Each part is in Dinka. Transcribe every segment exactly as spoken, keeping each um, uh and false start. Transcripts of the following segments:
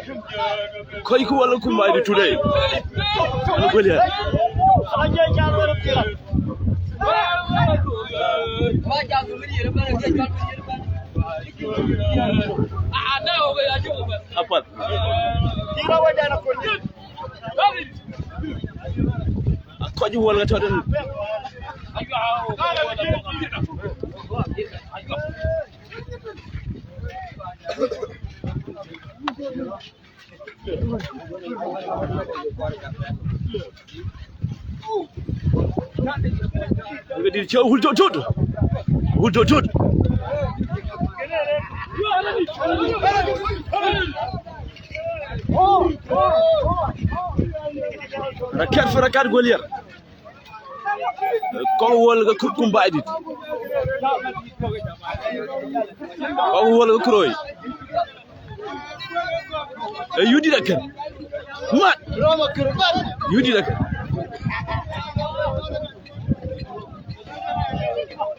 Kɔc ku wal kum bai di today. An guel ya. Apat. Kɔc wal ka tɔt. Wek dït cä wul tɔ̈ tut. Wul tɔ̈ tut. Rakat fi rakat guelier. Kɔk wol ke kut kum baidit. Kɔk wol ke kuroi. E yudit akën. Mat. Yudit akën.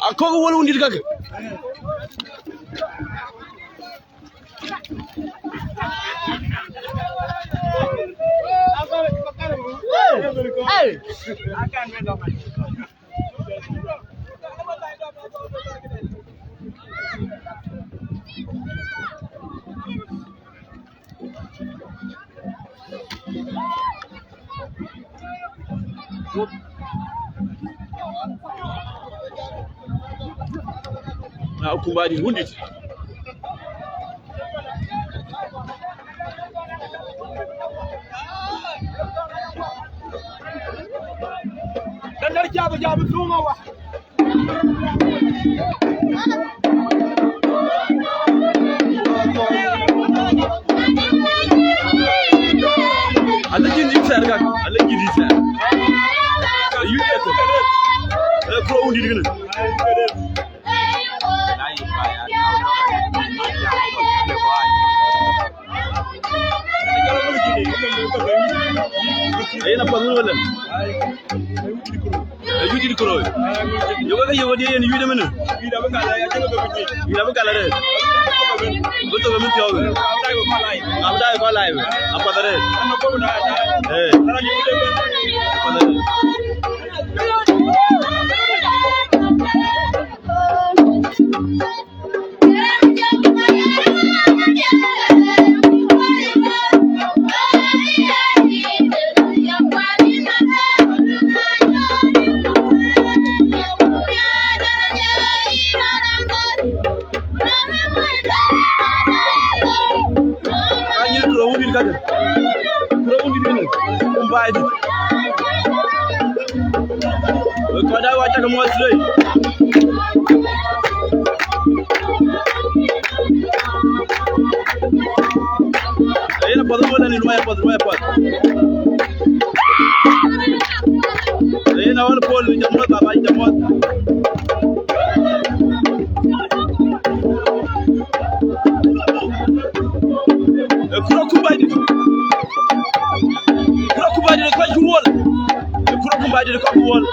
Akɔk wol wundit kakë. Na kumbadi wundit. Dandar jabu jabu tuma wa. Ala jin di sar kan, ala jin di sar. Ayu ya to. Eh, pro undi digna. Ayen apath wun wala. Ayuc dït këroi. Yökë ke yökë dië yen yuc de mënë. Wït abï gal arëët. Bï thok ëmën thiɔ̈k. Abï daai kɔc laai bï. Apath arëët. Ee. Apath arëët. Anyïn kuro wundit kakë. Kuro wundit kënë. Kum baai dït. Wek kɔc daai wa cak muɔth lei. Ayen apath muɔth ani luɔi apath luɔi apath. Ayen awal pol ni jamuɔth baba jamuɔth. E kuro kubai dit. Kuro kubai dit kɔc ku wol. E kuro kubai dit kɔc ku wol.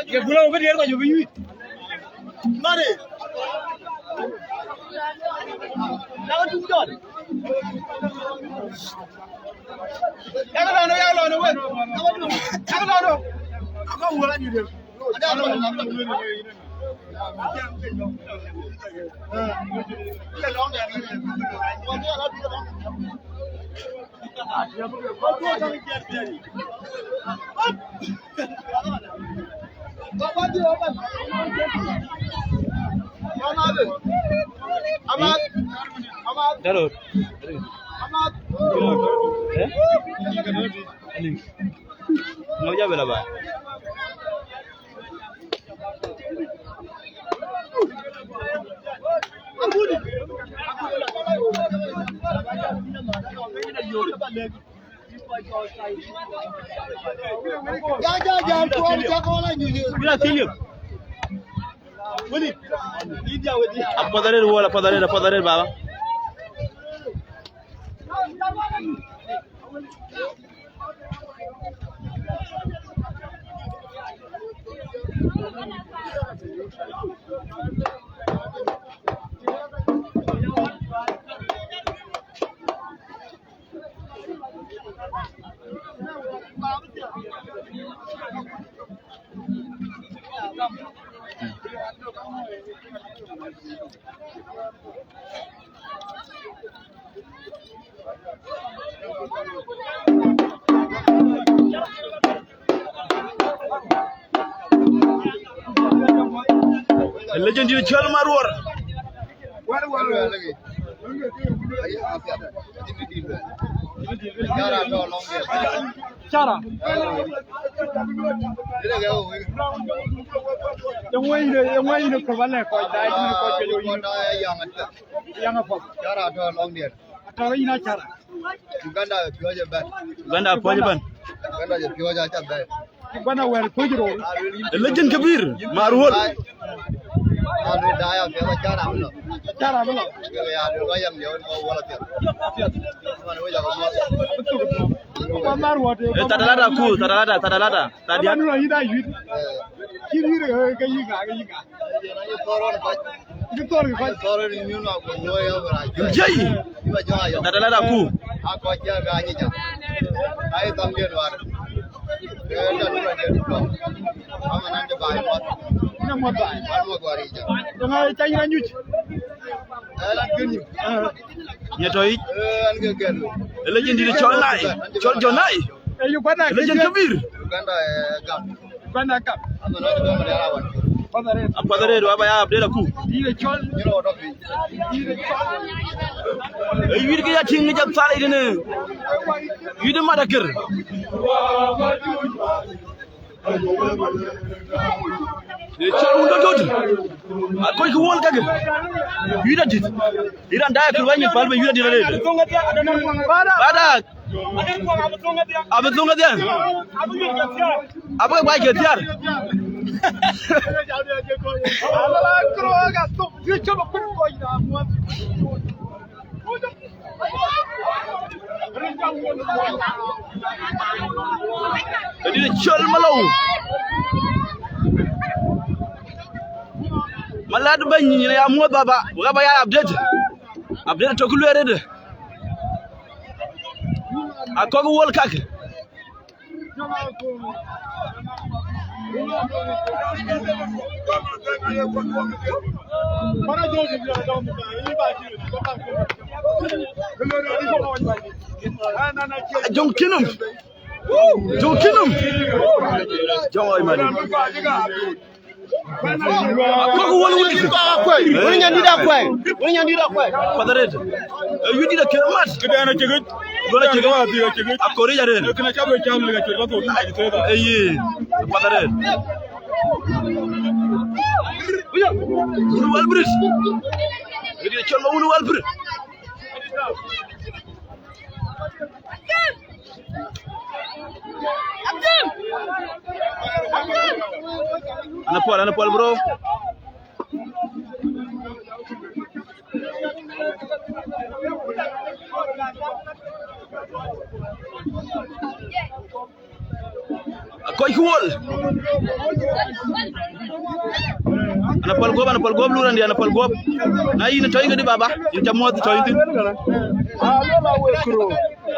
Ye gula ubi dier kɔc ubi yuit. Mari. Dawa tum jɔl. Dawa lɔno, dawa lɔno wek. Dawa lɔno. Dawa lɔno. Ako wala ni de. Amat. Amat. Daror. Amat. Eh? Ani. Mau jawab lah, Bang. Apath arëët wol, apath arëët, apath arëët, baba. Jin dït cɔl Maruɔr. Cara. Yeŋö yïn, yeŋö yïn kɔc ba lɛ̈k kɔc daai, yïn kɔc juëc, yïn. Yaŋ apath. Cara tɔ̈ lɔŋdiɛn. Atɔ̈ yïn acara. Uganda piɔ̈ɔ̈c ëbɛ̈n. Uganda piɔ̈ɔ̈c ëbɛ̈n. Uganda piɔ̈ɔ̈c aca bɛ̈n. Uganda wɛ̈ɛ̈r piɔ̈ɔ̈c rou. Legend kabir, Maruɔr. Anu daya piɔ̈ɔ̈c acara abï lɔ. Acara abï lɔ. Ke ya du ka yam diɛ̈ wën kɔc wala piɔ̈ɔ̈c. Man wec akë mɔ̈th. Abï thök. Kɔc Maruɔr de. Eh, tadalada ku, tadalada, tadalada. Tadian. Anu yïn da yït. Eh. Cï yït, eh, ke yï ŋa, ke yï ŋa. Yï thɔ̈r kɔc. Yï thɔ̈r kɔc. Jai. Tadalada ku. Ina mɔ̈th baai. Dɔŋ a cany ra nyuc. Ëlan kën nyuc. Aa. Ye tɔ̈ yic. Ëlan kën kën. Legend dït cɔl Nai. Cɔl Jɔn Nai. Ee, Uganda legend kabir. Uganda, eh, gam. Uganda gam. Apath arëët, wa ba ya update aku. Dït cɔl. Ee, yït ke ya tïŋ jam thal ëtënë. Yït mat akër. Ee cɔl wun döt döt. Akɔc kë wol kakë. Yït adït. Yït an daai akër wany pal be yït adït arëët. Badak. Abï thuŋ adhiɛ. Abï ke guac ke thiar. Ëdït cɔl Malou. Malat bɛ̈ny nyin ya muɔ̈th baba. Wek aba ya update. Update tök lueer ëdë. Akɔ̈k wol kakë. Jɔŋ kinum. Jɔŋ kinum. Jɔŋ oi mani. Akɔ̈k wol wun dït. Wun nyandït akuɛi. Wun nyandït akuɛi. Apath arëët. Ee, yït dït akër mat. Këdɛn acï gëc. Duɔ̈n acï gëc. Akɔ̈r yic arëët. Kënë ca bï cam lëk acï gɔ̈th wun dït. Ee, yï. Apath arëët. Wun Walbrit. Ee, dït cɔl ma wun Walbrit. Ana pɔl, ana pɔl, bro. Akɔc kë wol. Ana pɔl guɔ̈p, ana pɔl guɔ̈p, lurandi, ana pɔl guɔ̈p. Na yïn tɔ̈ yïn këdï baba, yïn ca muɔ̈th tɔ̈ yïn thïn. Aa, lɔ la wek kuro.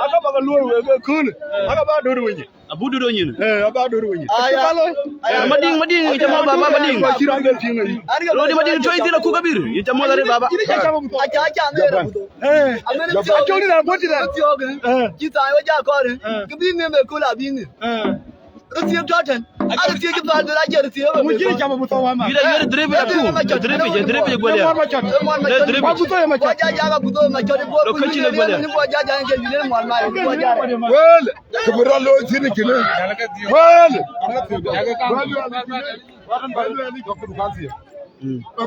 Aka baka luɔ̈i wek ë köölë. Aka ba döt weny. Abu döt weny. Eh, aba döt weny. Aya. Aya, Madiŋ, Madiŋ, yïn ca muɔ̈th baba, Madiŋ. Ba cï rɔt ke piŋ ayi. Rodi Madiŋ tɔ̈ yïn thïn akuk abïr. Yïn ca muɔ̈th arëët baba. Aca, aca, Eh, Japan. Acɔl dït abɔ̈ dït. Eh. Cï thaai wä ja kɔɔr. Eh. Kë bï ŋëm ë kööl abï ŋëm. Eh. Röt thiëëk tɔ̈ tën. Aröt thiëëk cï thal bï la jɛ röt thiëëk. Mu cï cam abutho wama. Yïn ayuɛ̈r drip ya ku. Drip ya, drip ya guel ya. Drip ya. Abutho ya macɔt. Abutho ya macɔt. Lo kë cïn guel ya. Wël, kë bï rɔt looi thïn kënë. Wël.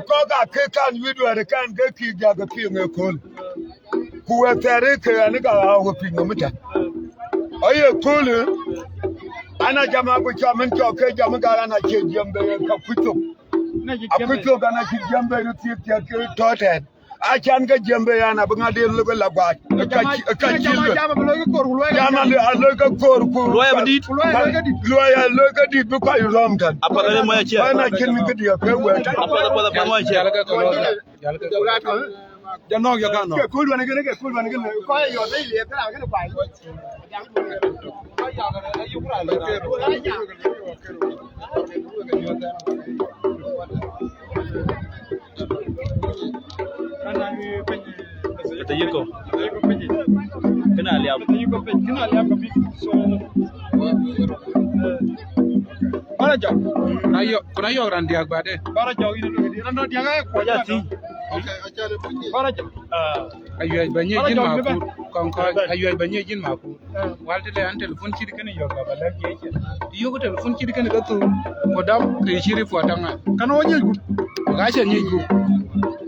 Kɔ̈k aa ke kan wït wɛ̈ɛ̈r kan ke kï jak ke piŋ ë kööl. Ku wek thɛɛr ë ke ɣɛn ka ɣa ke piŋ nɔm ëtɛ̈n. Aye kööl ë, an, a jam abï cɔm en cɔk ke jam ka ɣɛn acie jiɛm bei ka kuc thok. Akuc thok an, acï jiɛm bei röt thiëk thiëk ke tɔ̈ tɛ̈ɛ̈n. Acan ke jiɛm bei an, abï ŋadï lëk la guac. Ka cï, ka cï lëk. Jam alë, alë ke koor ku. Luɔi abï dït. Luɔi alë ke dït bï kɔc rɔ̈m tɛ̈n. Apath arëët mɔc aciɛɛr. Ɣɛn acïn këdiɛ̈ ke wɛ̈ɛ̈t. Apath, apath, apath mɔc aciɛɛr. Jɔ nɔ̈k, jɔ ka nɔ̈k. Ke kul wën kënë, ke kul wën kënë. Kɔc yɔt ë liep këraŋ kënë kuany. Ëtë yïkö. Kënë aliap. Bara jɔk. Ku na yɔk, ku na yɔk raan diäk baden. Bara jɔk, yïn ë loi dï? Raan diäk aa kuɔc. Bara jɔk. Bara jɔk. Ayuɛc ba nyiëc yïn makur. Kɔŋ kɔc, ayuɛc ba nyiëc yïn makur. Wal tëde an, telefon cït kënë yök ba lɛ̈k jiëc. Yök telefon cït kënë ke thou. Ku dɔm ke cï report tɔŋ an. Kan wɔ nyiëc gup. Ku ka cï nyiëc gup.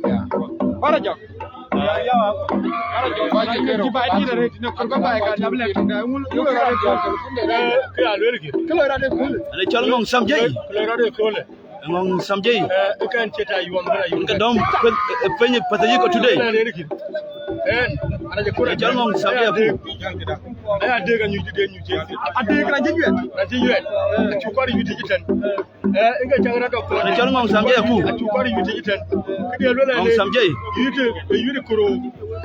Ya. Bara jɔk. Kɔc ke kero. Kë ya luel kï. Kë loi raan de kul. Ane cɔl Ŋɔŋ Sam Jey. Kë loi raan de kul. Ŋɔŋ Sam Jey. Eh, kën cï ta yuɔm, bï la yuɔm. Ka dɔm, peth, eh, piny, peth yï ko today. Ënë, ënë kï. Ënë, ana jɛ kura. Cɔl Ŋɔŋ Sam Jey. Aya dek anyuc, dek anyuc, dek. Adek raan cï yuɛt. Raan cï yuɛt. Acu kɔr yuc tëc tɛn. Eh, inke cak rɔt dɔk. Ënë cɔl Ŋɔŋ Sam Jey aku. Acu kɔr yuc tëc tɛn. Këde luel ënë. Ŋɔŋ Sam Jey. Yuc, yuc kuro.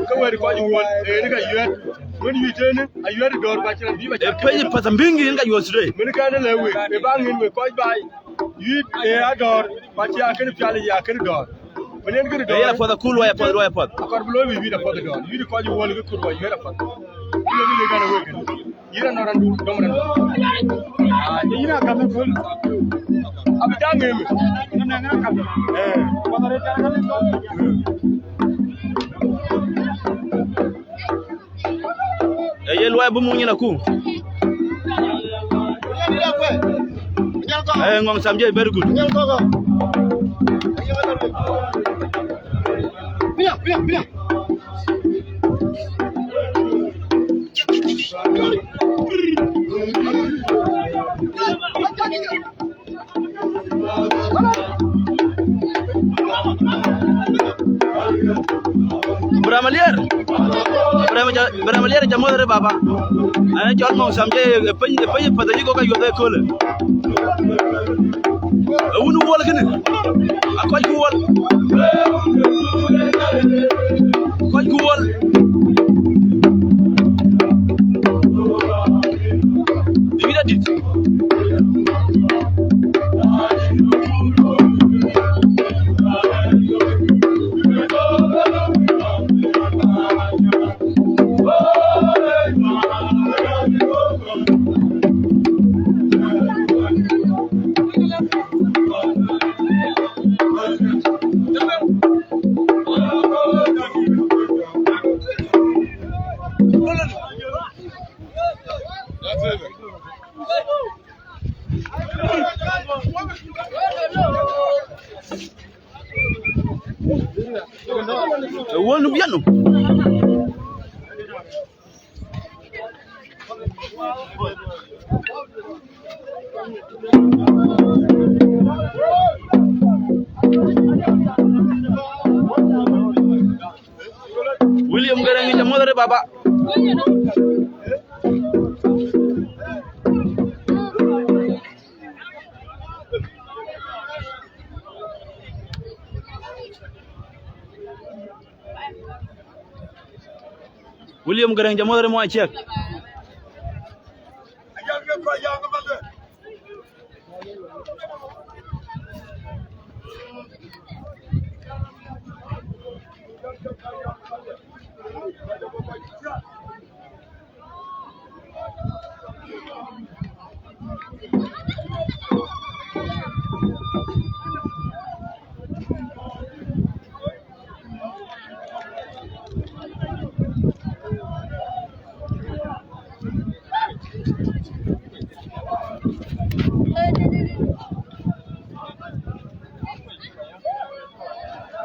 Ka wɛ̈t kɔc wuɔl, eh, ënë ka yuɛt. Wën yuc tënë, ayuɛt dɔɔr ba cï raan bï ba cak. Eh, piny peth ambiŋ yïn ka yuɔth today. Mën kan lɛ wek, eh, ba ŋin wek kɔc baai. Yuit, eh, adɔɔr, ku acï akën pial, ya akën dɔɔr. Mën yen kënë dɔɔr. Yɛn apuɔth akul, luɔi apuɔth, luɔi apuɔth. Akɔr bï looi wïc, wïc apuɔth dɔɔr. Yuit kɔc wal ke kut wai, yuit apuɔth. Yïn ë kan wek kënë. Yïn anɔr andu, dɔm rɛn. Ah, yïn akam ë kul. Abï jaŋ ŋëm. Yïn ë kan akam. Eh. Ee ye luɔi bï muk nyin aku. Ee, Ŋɔŋ Sam Jey, very good. Bï rɛm aliɛr. Bï rɛm ja-, bï rɛm aliɛr, ca muɔth rë baba. Ënë cɔl Ŋɔŋ Sam Jey, ë piny, ë piny ë path ayï kɔ̈k ayuɔth ë köölë. Ë wun wuɔl kënë. A kɔc ku wuɔl. Kɔc ku wuɔl. Ë wït adït. Ë wun biɛn. William Garang, ca muɔth rë baba. William Garang, ca muɔth rë muɔc ciɛk.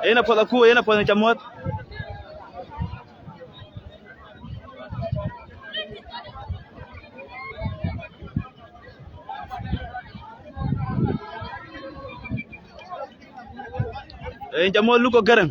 Yen apuɔth aku, yen apuɔth, ca muɔth. Yen ca muɔth Luko Garang.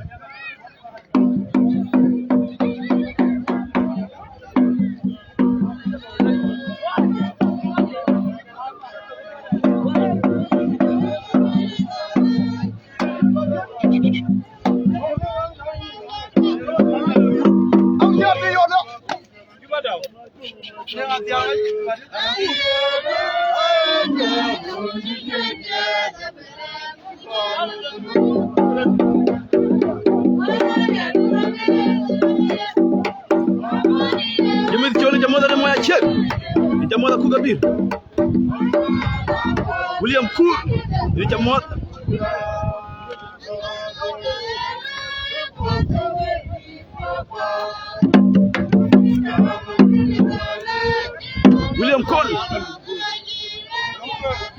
Jimith Col, ca muɔth ade moya ciek. Ca muɔth akuk abir. William Kur, yïn ca muɔ̈th. William Kur,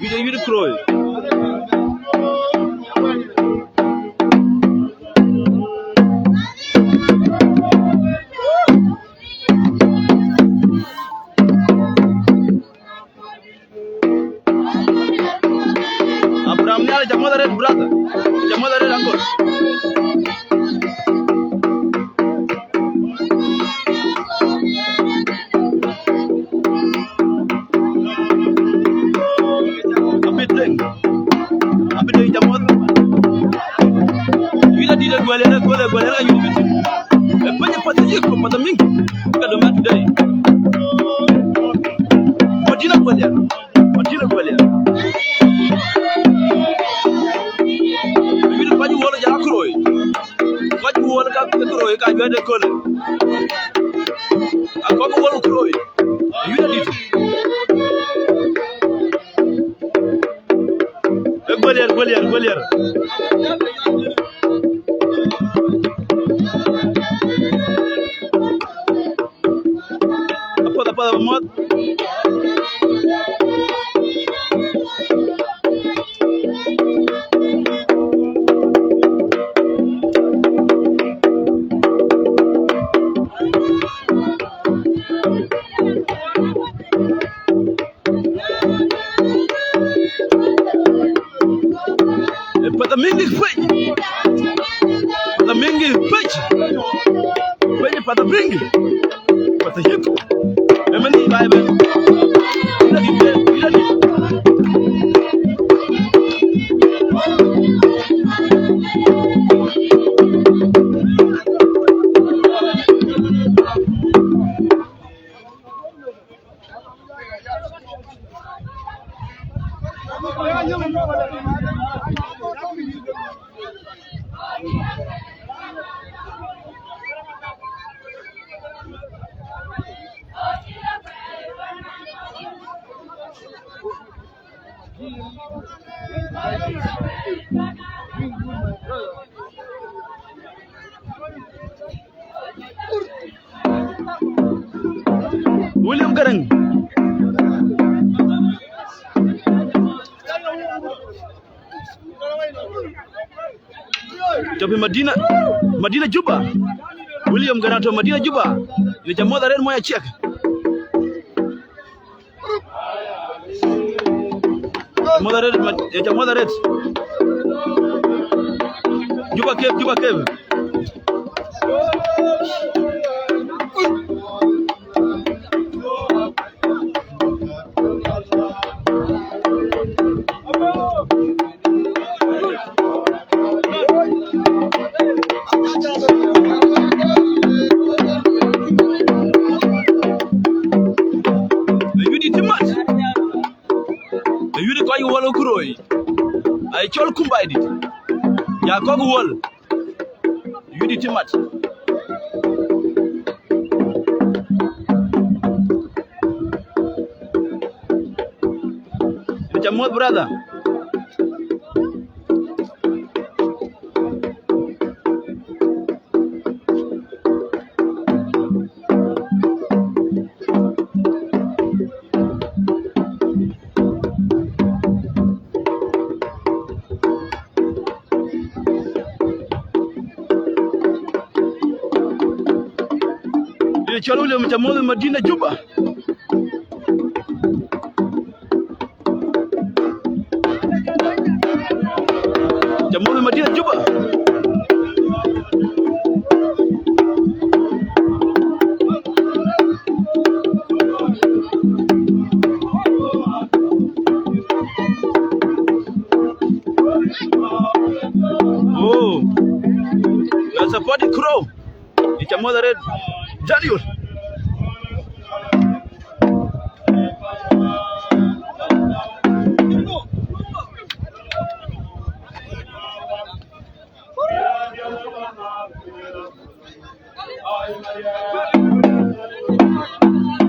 yïn ca yïn Kuroi. Abraham Nhial, yïn ca muɔ̈th arëët, brother. Yïn ca muɔ̈th arëët, uncle. Abï Deŋ. Abï Deŋ, yïn ca muɔ̈th. Yïn adït, Aguel, Aguel, Aguel, Aguel, yïn. Ë piny ë path yïk, path amïŋ. Ka dom today. Madina Aguel. Madina Aguel. Yïn kɔc wol ja Kuroi. Kɔc wol ka Kuroi ka juɛ̈t ëköölë. Akɔc wol Kuroi. Yïn adït. Ë Guelier, Guelier, Guelier. Apath, apath, apath, amuɔ̈th. Path amïŋ piny. Path amïŋ piny. Piny path amïŋ. Path yïk. Ëmën yï baai bɛ̈n. Yïn adït, yïn adït. William Garang. Tɔ̈ pï Madina, Madina Juba. William Garang tɔ̈ Madina Juba. Yïn ca muɔ̈th arëët, mɔc aciɛk. Muɔ̈th arëët, ma-, yïn ca muɔ̈th arëët. Juba Cave, Juba Cave. Ayuɔ̈t dït cï mat. Ayuɔ̈t kɔc wol Kuroi. Aye cɔl Kumbaidït. Ya kɔ̈k wol. Ayuɔ̈t dït cï mat. Yïn ca muɔ̈th, brother. Yïn cɔl William, yïn ca muɔ̈th, Madina Juba. Ca muɔ̈th Madina Juba. Oh, you are supporting Crow. Yïn ca muɔ̈th arëët, Daniel.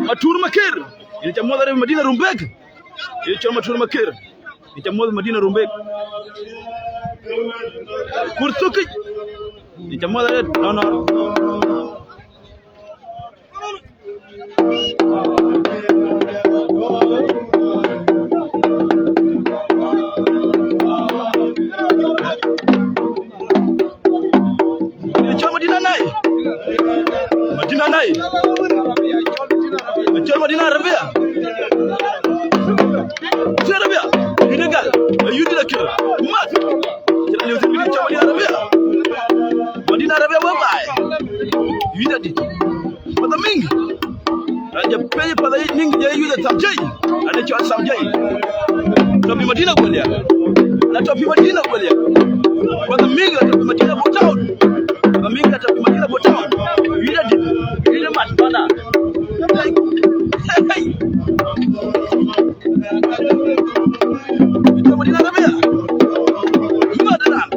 Matur Makër. Yïn ca muɔ̈th arëët, Madina Rumbek. Yïn cɔl Matur Makër. Yïn ca muɔ̈th Madina Rumbek. Kur thukic. Yïn ca muɔ̈th arëët. No, no. Cɔl Madina Nai. Madina Nai. Cɔl Madina Arabia. Cɔl Arabia. Yïn ë gal. Ayï dït akër. Mat. Cïn aliu thïn, cɔl Madina Arabia. Madina Arabia wë baai. Yïn adït. Madha Miŋ. Raan jɔ piny Madha Miŋ jɔ yuth Sam Jay. Raan cɔl Sam Jay. Tɔ̈ pï Madina Guelia. Raan tɔ̈ pï Madina Guelia. Madha Miŋ tɔ̈ pï Madina Bor Town. Madha Miŋ tɔ̈ pï Madina Bor Town. Yïn adït. Yïn mat bana. Hey, hey. Tɔ̈ Madina Arabia. Mat raan.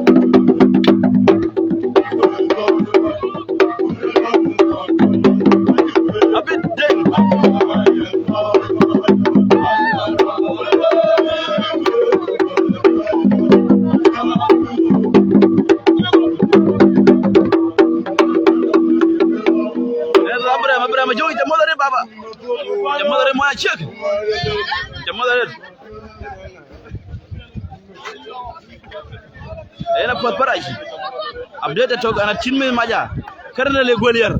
Abï dëŋ. Abraham, Abraham, jɔŋ, ca muɔ̈th arëët baba. Ca muɔ̈th arëët muɔny Aciëk. Ca muɔ̈th arëët. Yen apuɔth Parac. Update atök an acïn mïth mac a. Kërë në le Guelier.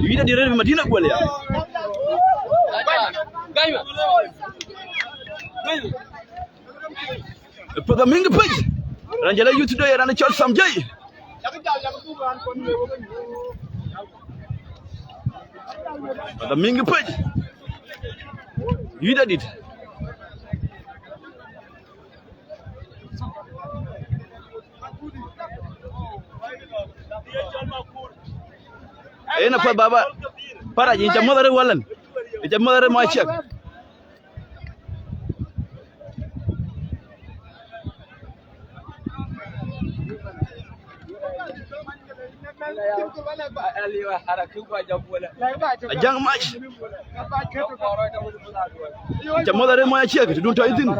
Yïn adït rëër Madina Guelier. Puɔth Madha Miŋ pec. Raan jɔl a yuth doi raan cɔl Sam Jay. Madha Miŋ pec. Yïn adït. Yen apuɔth baba. Parac, yïn ca muɔ̈th arëët walën. Yïn ca muɔ̈th arëët muɔny Aciëk. Ajäŋ mac. Ca muɔ̈th arëët muɔny Aciëk, tëdun tɔ̈ yï thïn.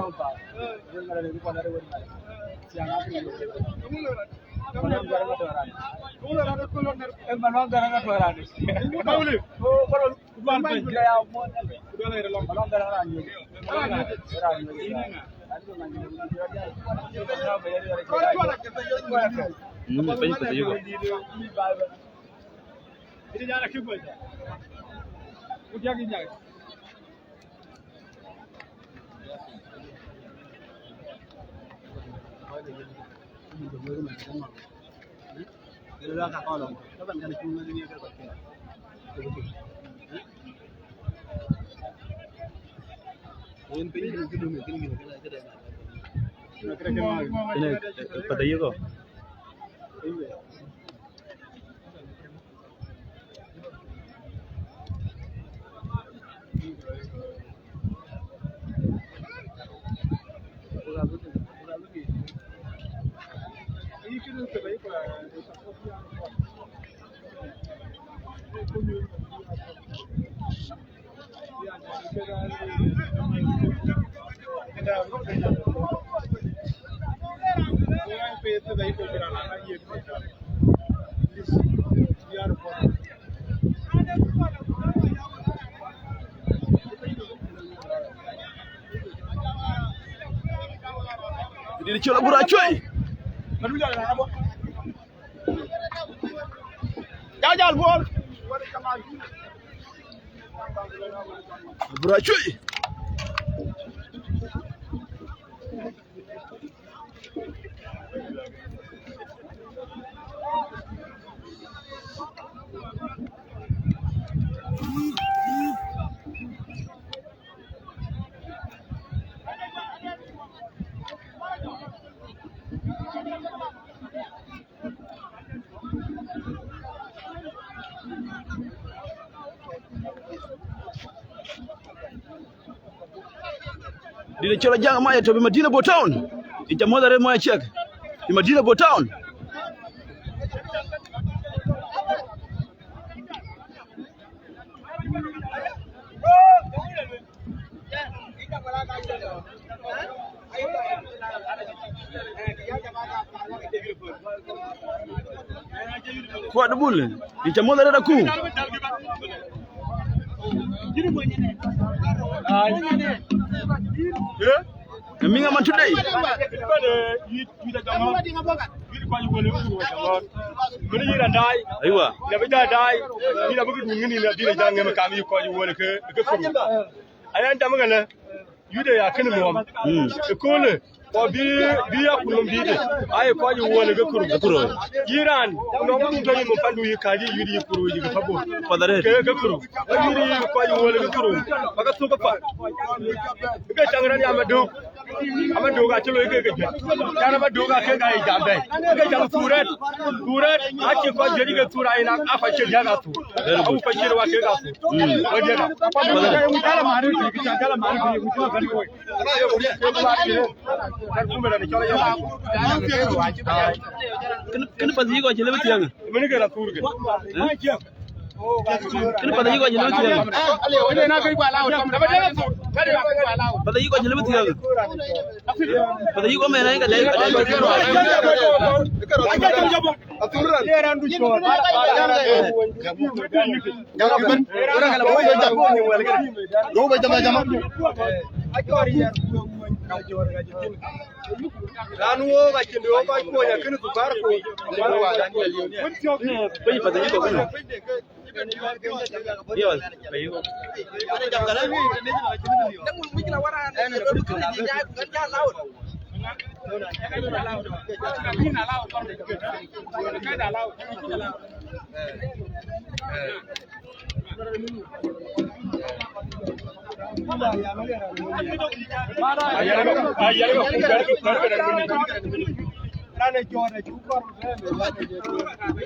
Mm, piny kuth yuko. Kënë, eh, pata yiko. Dït cɔl Agur Acuei. Jajal Bor. Agur Acuei. Dït cɔl Ajak Mac tɔ̈ pï Madina Bor Town. Yïn ca muɔ̈th arëët muɔny Aciëk. Pï Madina Bor Town. Kuat Bul, yïn ca muɔ̈th arëët aku. Ë miŋ aman today. Aywa. Mm. Ëköölë, kɔc bï, bï ya ku nɔm bï de, aye kɔc ë wuɔl ë ke kuro. Ke kuro. Yïn raan, ku nɔm ku dun tɔ yïn nɔm pandu yï kääc yï yït yï kuro yï ke papo. Path arëët. Ke, ke kuro. Ke yïn yï kɔc ë wuɔl ë ke kuro. Ba ke thuk ke path. Ke caŋ raan ya Madök. Amadök acï loi ke ke juëc. Yan Amadök akek aa ye jam bɛ̈i. Ke caŋ thuk rɛt. Thuk rɛt, acï kɔc juëc ke thuk raan, a kɔc cï diäk a thuk. Very good. Awu kɔc cï wa kek a thuk. Mm. Wa diäk a. Path arëët. Kënë, kënë path yï kɔc cï lëbë thiäŋ. Kënë path yï kɔc cï lëbë thiäŋ. Path yï kɔc cï lëbë thiäŋ. Path yï kɔc mɛn, ka dai, ka dai. Raan wook acïn de wok kɔc kuɔny akënë dhukar kuɔny. Piny path yï kɔc kënë. Yes, piny.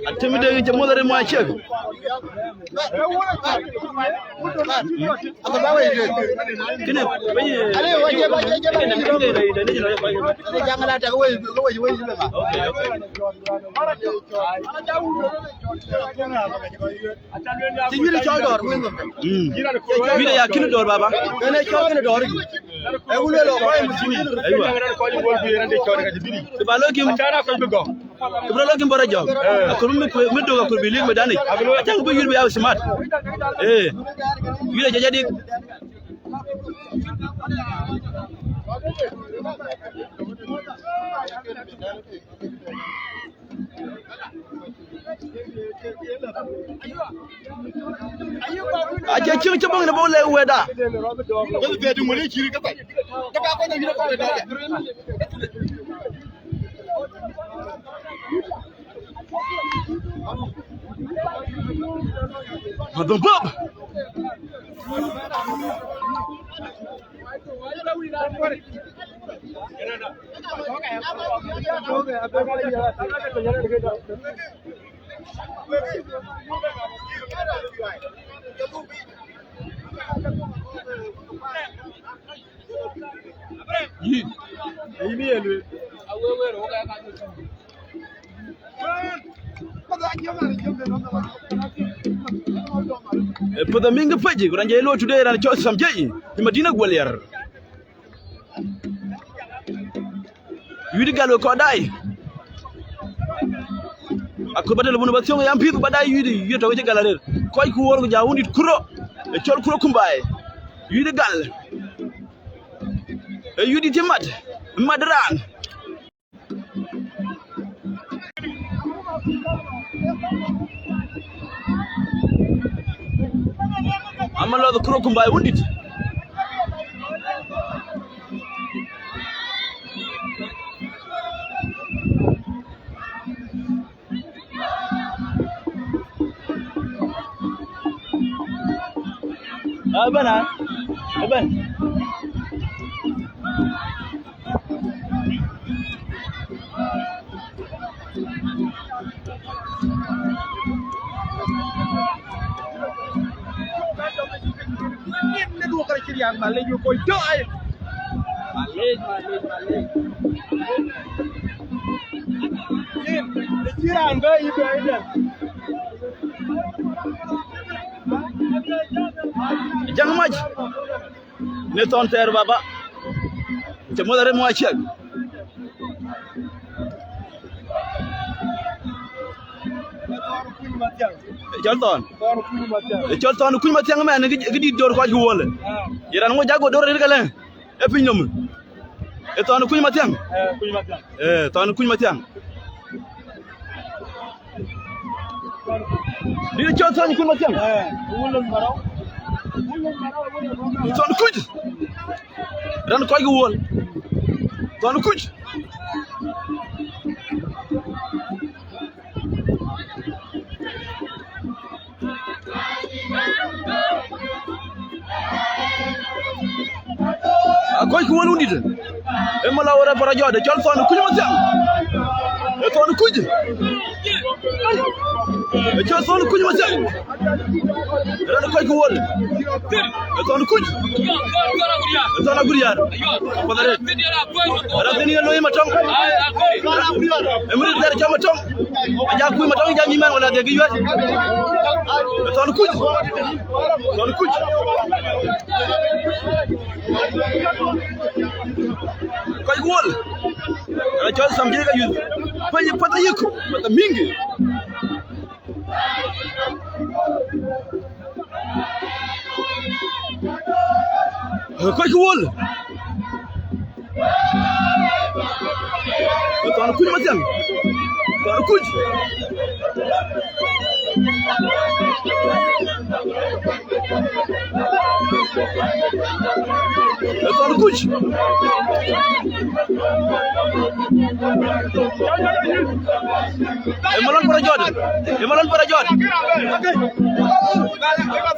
Atem de cï muɔ̈th arëët muɔc ciëk. Kënë, kënë, kënë, kënë, okay, okay. Cï nyïïr cɔl dɔ̈ɔ̈r wën nhom. Mm. Wïïr aya kënë dɔ̈ɔ̈r, baba. Kënë cɔl kënë dɔ̈ɔ̈r. Ee, wun lueel ɣok kɔc muslimin. Aywa. Kë ba lɔ kïm, kë ba lɔ kïm bɔ̈ rɔt jɔ̈ɔ̈k. Akɔ̈r mi kuëë, mi dök akɔ̈r bï liik mëdanic. Acaŋ bï yïr bï ya smart. Ee. Wïïr aja jadïk. Acie cïŋ cï bɔ̈ŋ në bɔ̈ lɛ̈k wɛ̈tda. Madhum bop. Yïn, yïn ye lueel. Ee, puɔ̈th amïŋ ke pec, ku raan jɛ ye looi today, raan cɔl Sam Jay, ë Madina Guɔliɛr. Yït gal we kɔc dai. Akɔ̈r ba telebun ba thiɔ̈ŋ yam pïth ba dai yït, yït tɔ̈ ke cï gal arëët. Kɔc ku wuɔ̈r ku ja wundït kuro. Ee cɔl kuro kumbai. Yït gal. Ee yït cï mat. Mat raan. Ama lɔth kuro kumbai wundït. Aben, aben. Malec, malec, malec. Yen, ë cï raan bɛ̈ɛ̈i yï bɛ̈ɛ̈i dɛ̈. Jaŋ mac. Në thɔn thɛɛr baba. Cï muɔ̈th arëët muɔc ciëk. Cɔl Thɔn. Cɔl Thɔn Kuc Mathiaŋ mɛn, kë dït dor kɔc ku wol. Ye raan ŋö jak go dor rëër ke lë? E piny nɔm. E Thɔn Kuc Mathiaŋ. Eh, Thɔn Kuc Mathiaŋ. Dït cɔl Thɔn Kuc Mathiaŋ. Thɔn Kuc. Raan kɔc ku wol. Thɔn Kuc. Akɔc ku wol wundït. E mala wora para jɔt, e cɔl Thɔn Kuc Mathiaŋ. E Thɔn Kuc. E cɔl Thɔn Kuc Mathiaŋ. Raan kɔc ku wol. E Thɔn Kuc. E Thɔn Aguriar. Apath arëët. Raan thïn ye looi Matɔŋ. E mïr dhɛr cɔl Matɔŋ. Aja kuc Matɔŋ, ja nyï mɛn wala dhie kë yuɛt. E Thɔn Kuc. Thɔn Kuc. Kɔc ku wol. Raan cɔl Sam Jei ka yuth. Piny path ayïk. Path amïŋkï. Kɔc ku wol. Thɔn Kuc Mathiaŋ. Thɔn Kuc. Thɔn Kuc. Ë malon para jɔt. Ë malon para jɔt.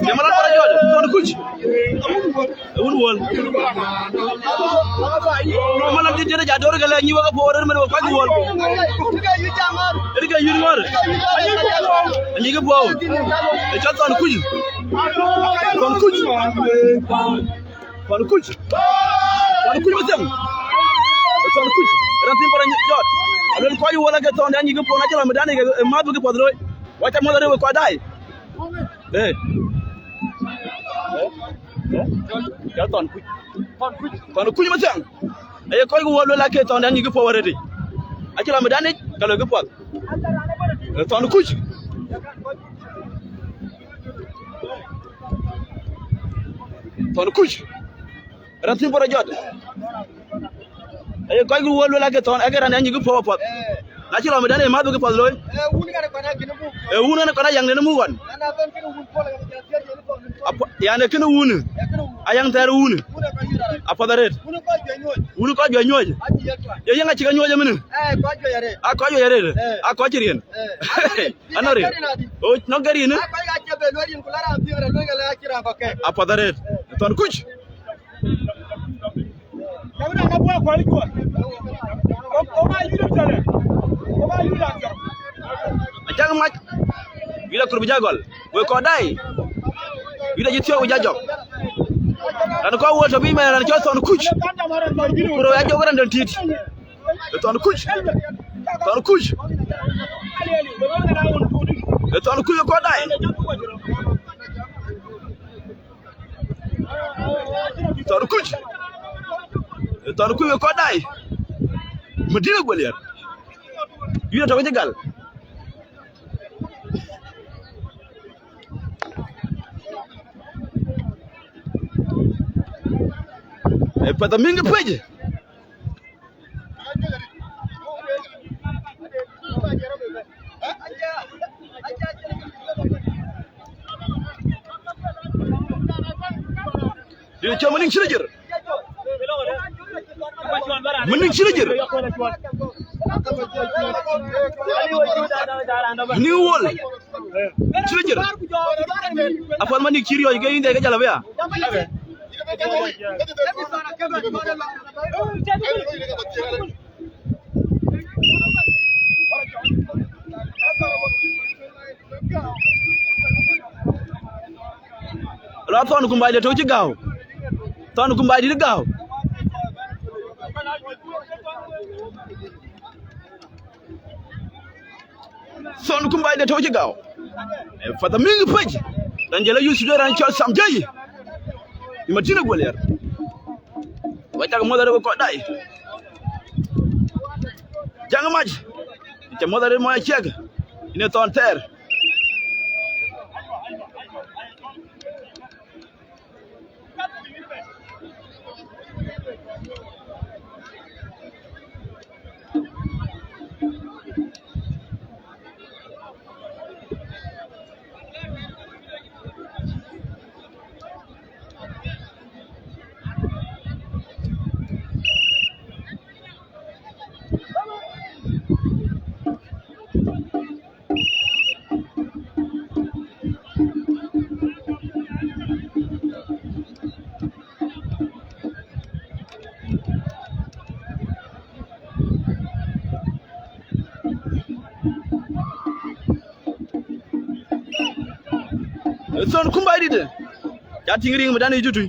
Ë malon para jɔt. Thɔn Kuc. Ë wun wol. Ë malon dït dït ja dor ke lɛ nyi wek apuɔ̈u rëër mën wek kuany wol. Ë ke yïn ŋɔ̈r. Anyi ke puɔ̈u. Ë cɔl Thɔn Kuc. Thɔn Kuc. Thɔn Kuc. Thɔn Kuc Mathiaŋ. Thɔn Kuc. Raan thïn para jɔt. Aluel kɔc wol ake thɔn de anyi ke puɔ̈u, na cï lɔ mëdan ë math bï ke puɔth looi. Wac ca muɔth arëu ë kɔc daai. Eh. Eh? Ya Thɔn Kuc. Thɔn Kuc Mathiaŋ. Aye kɔc ku wol luel ake thɔn de anyi ke puɔ̈u arëët. Acï lɔ mëdan yic, ka loi ke puɔth. Eh, Thɔn Kuc. Thɔn Kuc. Raan thïn para jɔt. Aye kɔc ku wol luel ake thɔn, ake raan anyi ke puɔ̈u apuɔth. Na cï lɔ mëdan ë math bï ke puɔth looi. Ë wun ɣɛn kɔn ayaŋ den muk ɣɔn. Apo-, yan, ë kënë wun. Ayaŋ thɛɛr wun. Apuɔth arëët. Wun kɔc juëc nyuɔɔc. Ye yäŋ acï ke nyuɔɔc ëmënë. A kɔc juëc arëët. A kɔc cï riɛn. Anɔri. O, nɔŋ ke rin. Apath arëët. Thɔn Kuc. Ajak mac. Wïc akur bï ja gɔl. Wek kɔc daai. Wïc acï thiɔ̈k wïc ajɔk. Raan kɔc wol tɔ bï mɛn raan cɔl Thɔn Kuc. Ku rou ajɔk raan dɛn tït. Ë Thɔn Kuc. Thɔn Kuc. Ë Thɔn Kuc ë kɔc daai. Thɔn Kuc. Ë Thɔn Kuc ë kɔc daai. Madina Guelier. Yïn tɔ̈ ke cï gal. Ë path amïŋ ë pec. Dï cɔl Malik cï rɔt jër. Malik cï rɔt jër. Malik wol. Cï rɔt jër. Apath Malik cï riɔ̈ɔ̈c ke yïn dhɛ̈i ke jal abï ya. Lɔ Thɔn Kumbai de tɔ̈u cï gääu. Thɔn Kumbai dït gääu. Thɔn Kumbai de tɔ̈u cï gääu. Ë path amïŋ pec. Raan jël ayuth Sudan raan cɔl Sam Jei. Ë Madina Guelier. Wek cak muɔth arëët wek kɔc daai. Jaŋ mac. Cä muɔth arëët mɔc aciɛk. Ine thɔn thɛɛr. Thon kum bai dït. Ca tïŋ riŋ mëdan ë jutui.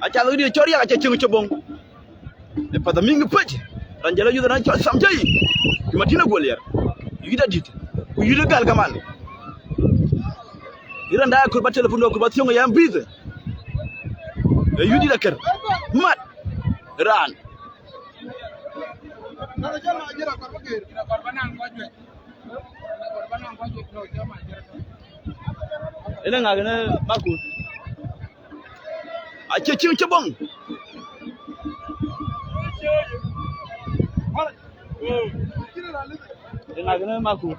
Aca lɔ diɛ cɔr yak aca cieŋ cï boŋ. Ë path amïŋ pëc. Ran jël ayuth ran cɔl Sam Jai. Ku Matina Guɔl Yɛr. Yït adït. Ku yït gal kaman. Yï ran da kur ba telefon do kur ba thiöŋ yam bïth. Ë yït dït akër. Mat. Ran. Ënë ŋa kënë Makut? Acie cïŋ cï boŋ. Ënë ŋa kënë Makut?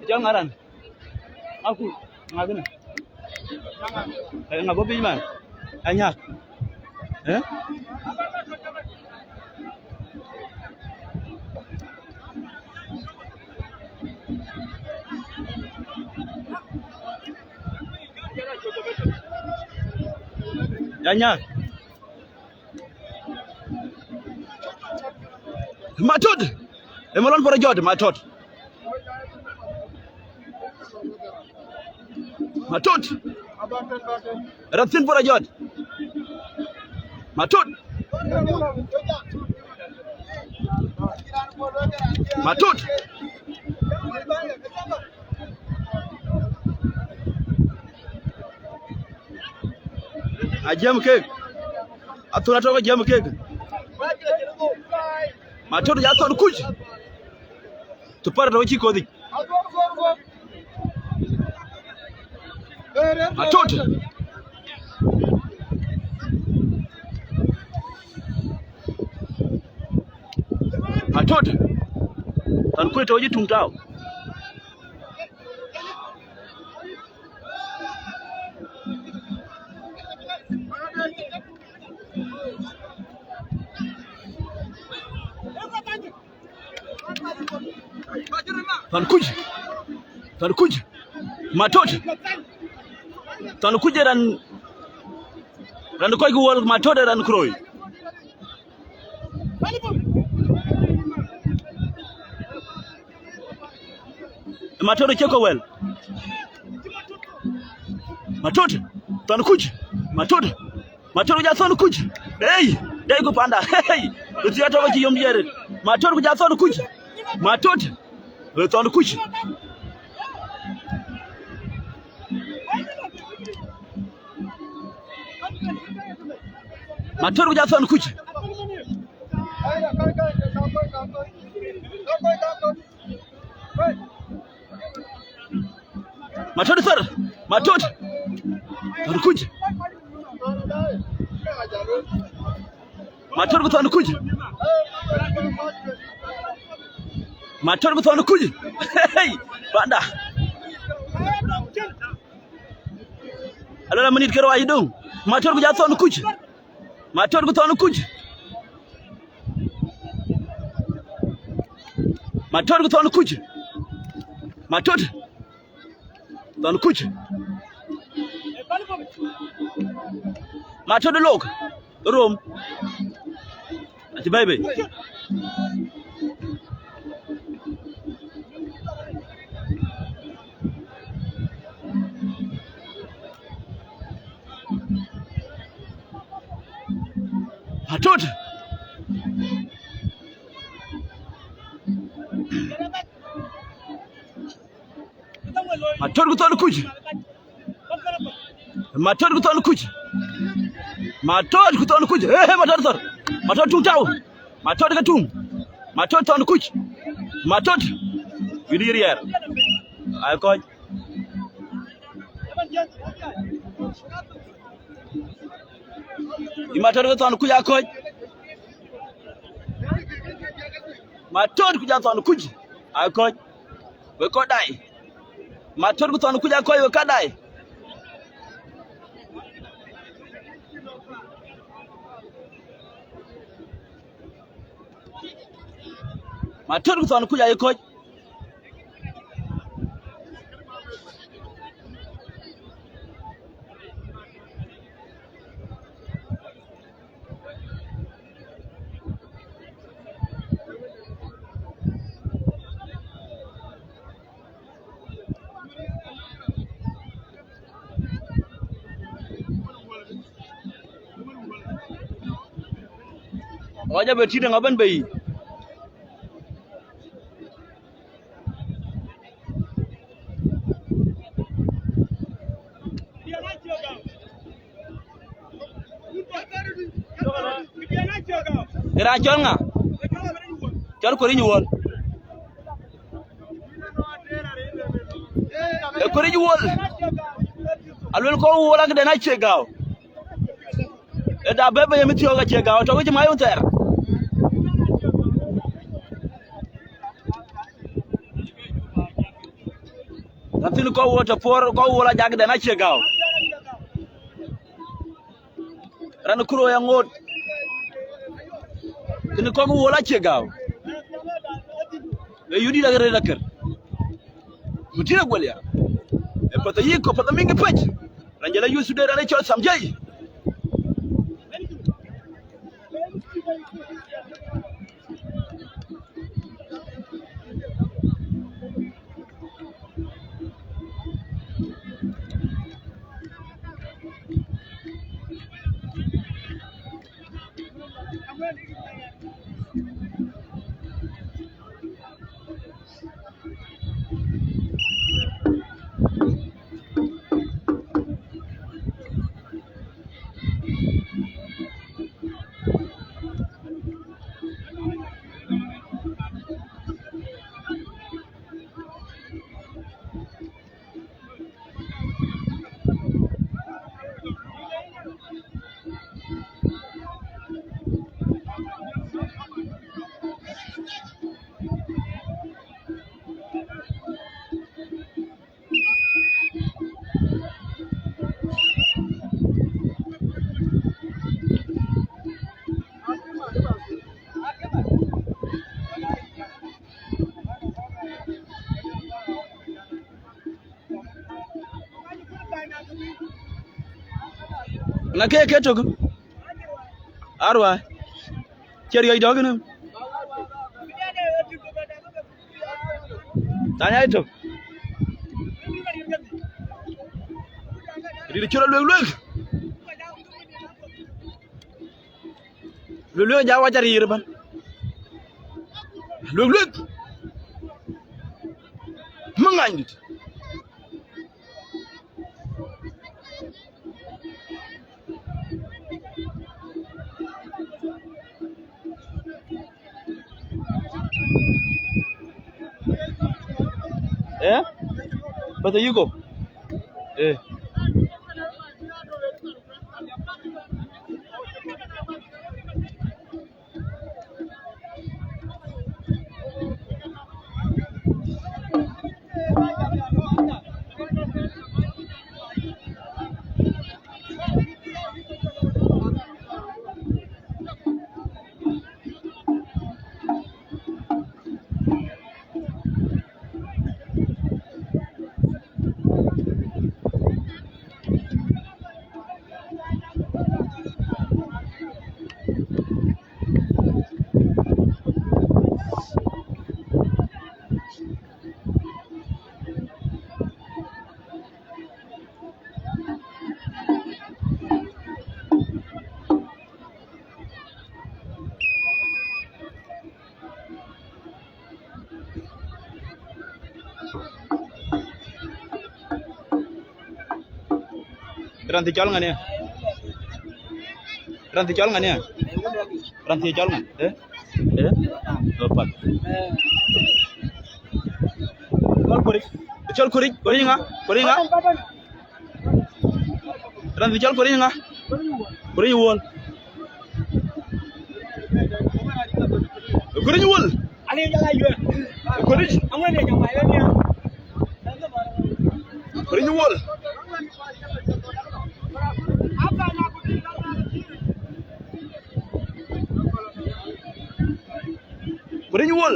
Jɔl ŋa ran? Aku, ŋa kënë? Ŋa bɔ̈ piny man? Anyak. Eh? Anyak. Matot. Ë malɔn por ajɔt, Matot. Matot. Rat thïn por ajɔt. Matot. Matot. Ajiɛm kek. Athun atɔ̈ ke jiɛm kek. Matot ja thɔn kuc. Thupar tɔ̈ cï kodhic. Matot. Matot. Thɔn kuc tɔ̈ cï tuŋ tau. Thɔn kuc. Thɔn kuc. Matot. Thɔn kuc ë ran, ran kɔc ku wol, Matot ë ran kuroi. Matot cï kɔ̈u wɛl. Matot. Thɔn kuc. Matot. Matot ku ja thɔn kuc. Hey, dai ku panda. Hey, ku thiat tɔ̈ cï yom diɛɛr. Matot ku ja thɔn kuc. Matot. Ë thɔn kuc. Matot ku ja thɔn kuc. Matot thɔr. Matot. Thɔn kuc. Matot ku thɔn kuc. Matot ku thɔn kuc. Hey, panda. Alala minit kero ayi dong. Matot ku ja thɔn kuc. Matot ku thɔn kuc. Matot ku thɔn kuc. Matot. Thɔn kuc. Matot lok. Rom. Aci bɛ̈i bei. Matot. Matot ku Thɔn Kuc. Matot ku Thɔn Kuc. Matot ku Thɔn Kuc. Eh, eh, Matot thɔr. Matot tuŋ tau. Matot ke tuŋ. Matot Thɔn Kuc. Matot. Yïn riɛɛr. Aa kɔc. Yï Matot ke Thɔn Kuc aa kɔc. Matot ku ja Thɔn Kuc aa kɔc. Wek kɔc dai. Matot ku Thɔn Kuc aa kɔc, wek kɔc dai. Matot ku Thɔn Kuc aa kɔc. Ɣɔc abï tït ŋa bɛ̈n bei. Ke raan cɔl ŋa? Cɔl Kuɔric Wuɔl. Ee Kuɔric Wuɔl. Aluel kɔc Wuɔl akëden acie gääu. Ë da bɛ̈ bɛ̈ ye mïthiɔ̈k acie gääu, tɔ̈ ke cï mac wun thɛɛr. Na thïn kɔc Wuɔl tɔ̈ puɔ̈r, kɔc Wuɔl ajakden acie gääu. Raan kuro ya ŋoot. Kënë kɔc Wuɔl acie gääu. Ee yudït akë rëër akër. Ku tït aguel ya. Ee path ayïk, ku path amïŋ ë pec. Raan jël ayuth Sudan, raan ë cɔl Sam Jai. Na ke ke tök. Arwa. Cï riɔ̈c dɔ̈k në. Tany ai tök. Rït cï rɔt luek luek. Luek luek ja wac arïïr ëbɛ̈n. Luek luek. Më ŋanydït. Eh? Bata yuko. Eh. Raan thii cɔl ŋa ni? Raan thii cɔl ŋa ni? Raan thii cɔl ŋa? Eh? Eh? Oh, pat. Cɔl Kuric. Cɔl Kuric. Kuric ŋa? Kuric ŋa? Raan thii cɔl Kuric ŋa? Kuric Wuɔl. Kuric Wuɔl. Kuric. Kuric Wuɔl. Kuric Wuɔl.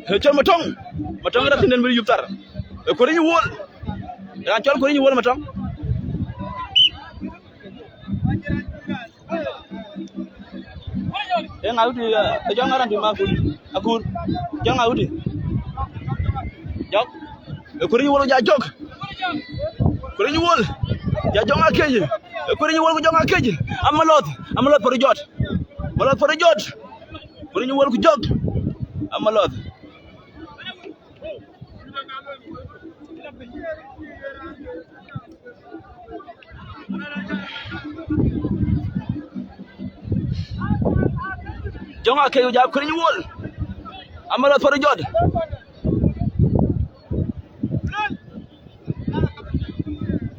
Ee, cɔl Matɔŋ. Matɔŋ raan thiinden bï yup thar. Ee, Kuric Wuɔl. Raan cɔl Kuric Wuɔl Matɔŋ. Ee ŋa wut, ee, ee jɔŋ ŋa raan tï ma Akur. Akur. Jɔŋ ŋa wut. Jɔk. Ee Kuric Wuɔl ja jɔk. Kuric Wuɔl. Ja jɔŋ akec. Ee Kuric Wuɔl ku jɔŋ akec. Amalɔth. Amalɔth Pɔr Jɔt. Amalɔth Pɔr Jɔt. Kuric Wuɔl ku jɔk. Amalɔth. Jɔŋ akec ku ja Kuric Wuɔl. Amalɔth Pɔr Jɔt.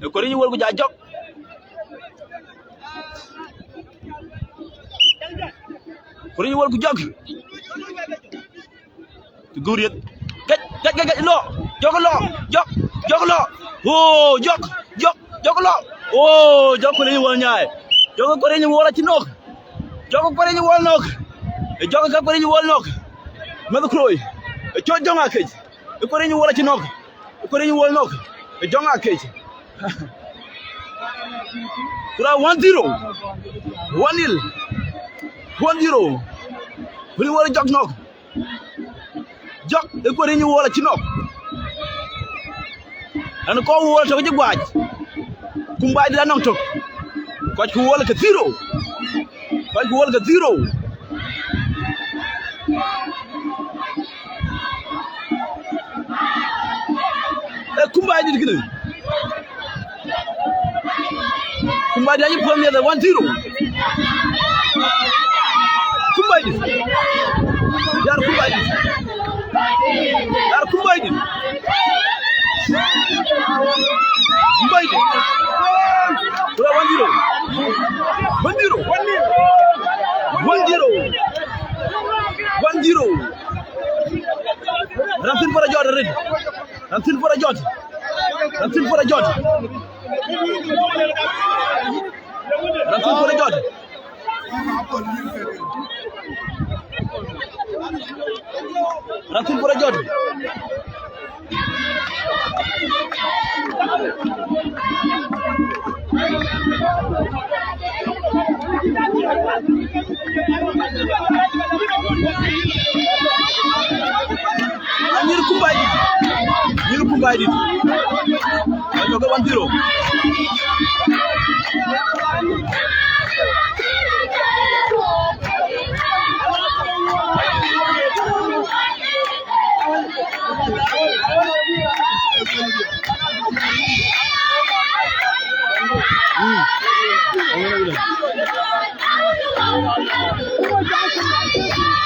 Ee Kuric Wuɔl ku ja jɔk. Kuric Wuɔl ku jɔk. Të guur yeth. Gɛc, gɛc, gɛc, gɛc, lɔ. Jɔk lɔ. Jɔk, jɔk lɔ. Woo, jɔk, jɔk, jɔk lɔ. Woo, jɔk Kuric Wuɔl nyaai. Jɔk Kuric Wuɔl acï nɔ̈k. Jɔk Kuric Wuɔl nɔ̈k. Ee jɔk ke Kuric Wuɔl nɔ̈k. Meth Kuroi. Ee cɔl jɔŋ akec. Ee Kuric Wuɔl acï nɔ̈k. Ee Kuric Wuɔl nɔ̈k. Ee jɔŋ akec. Kura one zero. One nil. One zero. Kuric Wuɔl jɔk nɔ̈k. Jɔk, ee Kuric Wuɔl acï nɔ̈k. Ɣɛn kɔc Wuɔl tök cï guac. Kumbaidït anɔŋ tök. Kɔc ku Wuɔl ke zero. Kɔc ku Wuɔl ke zero. Ee Kumbaidït kënë. Kumbaidït acï puɔ̈l miɛth ë one zero. Kumbaidït. Yar Kumbaidït. Yar Kumbaidït. Kumbaidït. Kura one zero. One zero. One zero. One zero. Raan thïn Pɔr Jɔt arëët. Raan thïn Pɔr Jɔt. Raan thïn Pɔr Jɔt. Raan thïn Pɔr Jɔt. Raan thïn Pɔr Jɔt. Anyïr Kumbaidït. Anyïr Kumbaidït. Anyok ke one zero.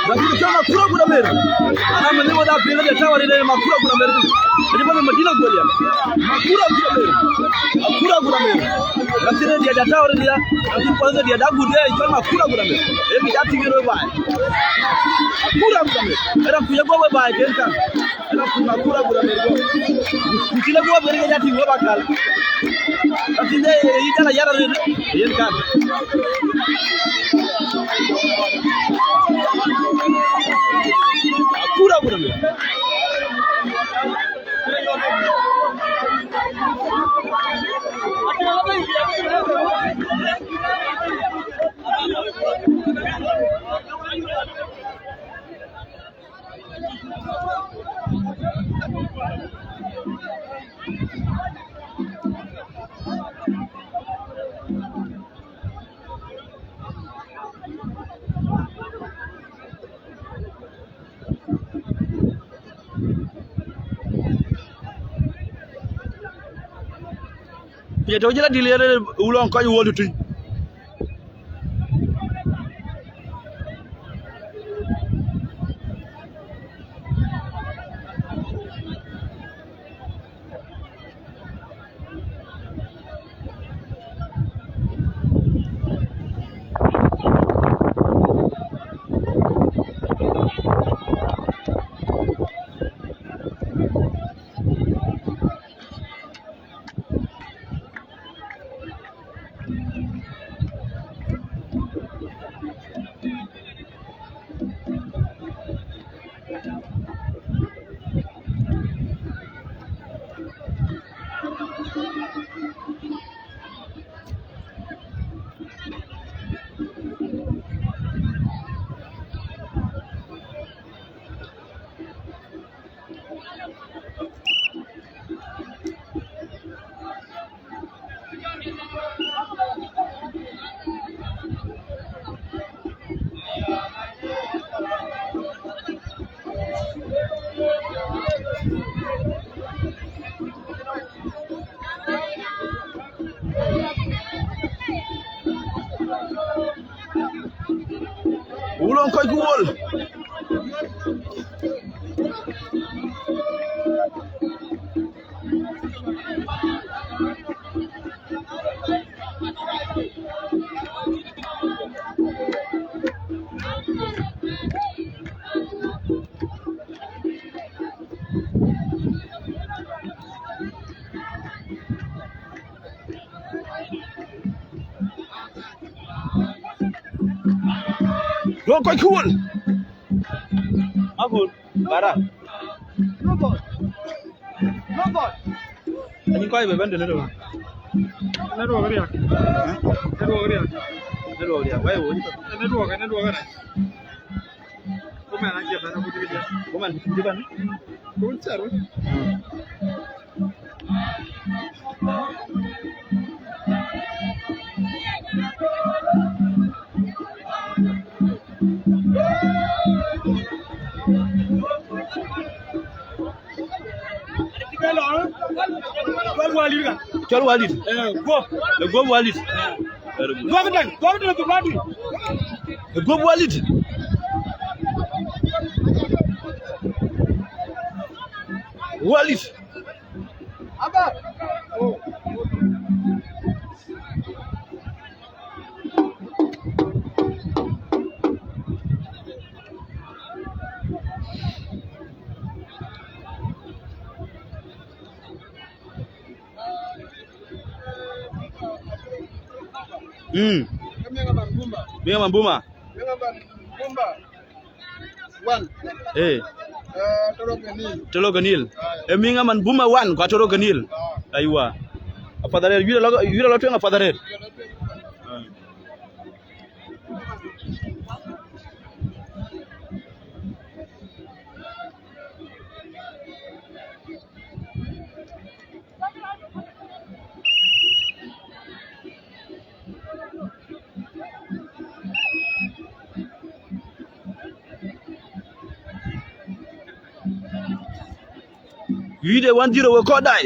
Lakini kama Makura Guramer. Ana mene wada pele de tawari de Makura Guramer. Ni bana Madina Golia. Makura Guramer. Makura Guramer. Lakini dia da tawari dia. Lakini kwanza dia da gude jol Makura Guramer. Emi ya tingiro bai. Makura Guramer. Era kuya go bai ken kan. Era ku Makura Guramer go. Kutile go beri ya tingiro bakal. Lakini yitala yara yen kan. Makura Guramer. Ye tɔ̈ cï la dil yen, wulɔŋ kɔc wol tui. Wulɔŋ kɔc ku wol. Wulɔŋ kɔc ku wol. Abun, bara. Anyi kɔc bï bɛ̈n tënë rou. Network riak. Network riak. Network riak. Wai wo. Network, network riak. Ku mɛn acie bɛ̈n, ku dï bɛ̈n. Ku mɛn dï bɛ̈n. Ku cär. Cɔl Walid. Eh, guɔp. Eh, guɔp Walid. Very good. Guɔp dɛn, guɔp dɛn, guɔp dɛn. Eh, guɔp Walid. Walid. Aba. Oh. Mm. Miŋa man Buma. Miŋa man Buma. One. Eh. Eh, Toro Ganil. Toro Ganil. Ah, yeah. E miŋa man Buma one, kwa Toro Ganil. Ah. Aiwa. Apath arëët, yïn alɔ, yïn alɔ tueŋ apath arëët. Ah. Yïde one zero we kɔc dai.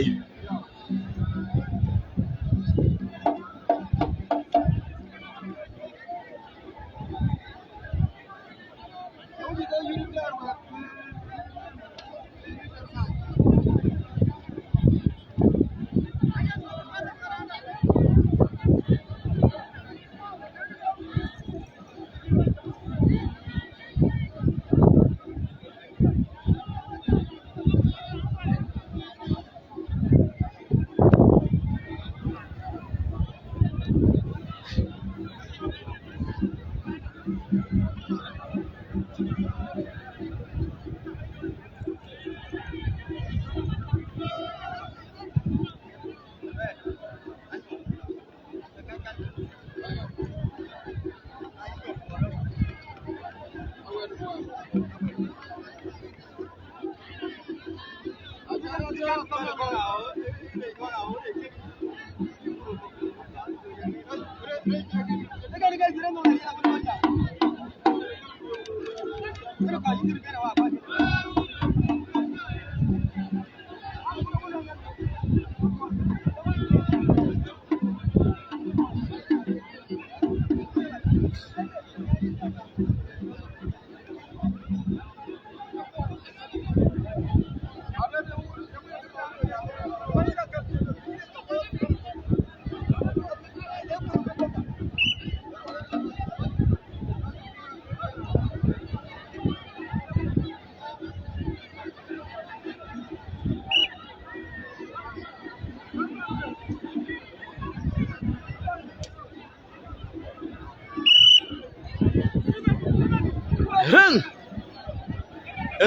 Rɛŋ,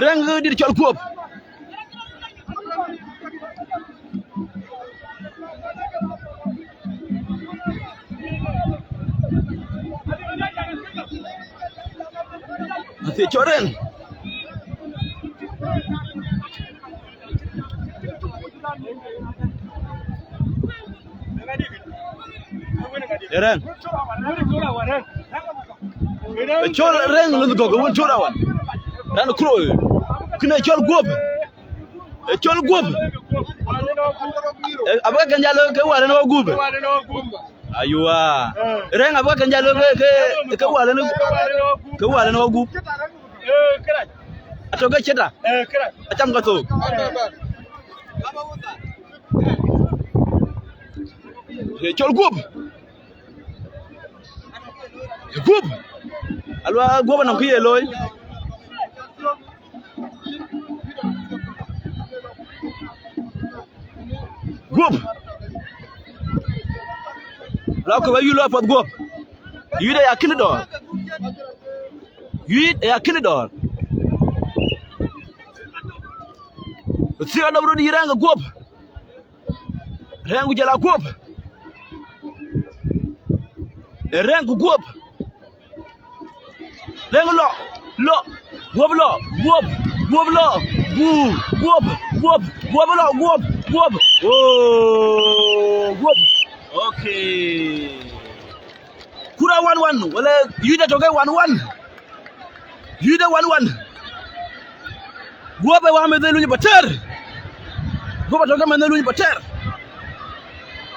rɛŋ ke dït cɔl Guɔp. Athiɛ cɔl rɛŋ. Rɛŋ. Ë cɔl rɛŋ luth gɔ̈k, ë wun cɔl awan. Raan kuro. Kënë cɔl Guɔp. Ë cɔl Guɔp. Ë, abï kën jal ke wal në wɔ gup. Aywa. Rɛŋ abï kën jal ke, ke, ke wal në, ke wal në wɔ gup. Atɔ̈ ke cït a. Acam ka thok. Ë cɔl Guɔp. Guɔp. Alua Guɔp anɔŋ kë ye looi. Guɔp. Lɔ kë wä yï lɔ apath Guɔp. Yï de ya kënë dɔ̈ɔ̈r. Yï de ya kënë dɔ̈ɔ̈r. Thiëëk anɔm röt yï rɛŋ ke Guɔp. Rɛŋ ku jɔl a Guɔp. Ë rɛŋ ku Guɔp. Rɛŋ lɔ, lɔ, Guɔp lɔ, Guɔp, Guɔp lɔ, Guɔp, Guɔp, Guɔp lɔ, Guɔp, Guɔp. Oh, Guɔp. Okay. Kura one one, wala yï de tɔ̈ ke one one. Yï de one one. Guɔp ë wä meth ë luny ba tɛ̈r. Guɔp atɔ̈ ke meth ë luny ba tɛ̈r.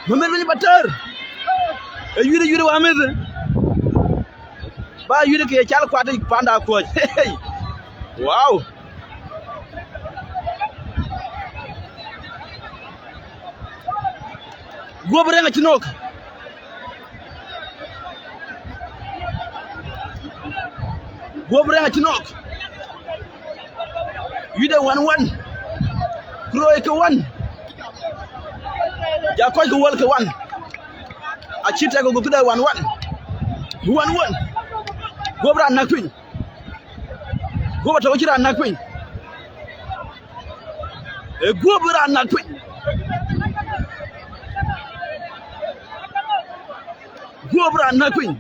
Meth ë luny ba tɛ̈r. Ë yï de, yï de wä meth. Ba yï de ke cal kuat panda kuɔc. Hey. Wow. Guɔp rɛŋ acï nɔ̈k. Guɔp rɛŋ acï nɔ̈k. Yï de one one. Kuro ke one. Ja kɔc ke wal ke one. Acï tɛk ke gup de one one. One one. Guɔp raan näk piny. Guɔp atɔ̈ cï raan näk piny. Ë Guɔp raan näk piny. Guɔp raan näk piny.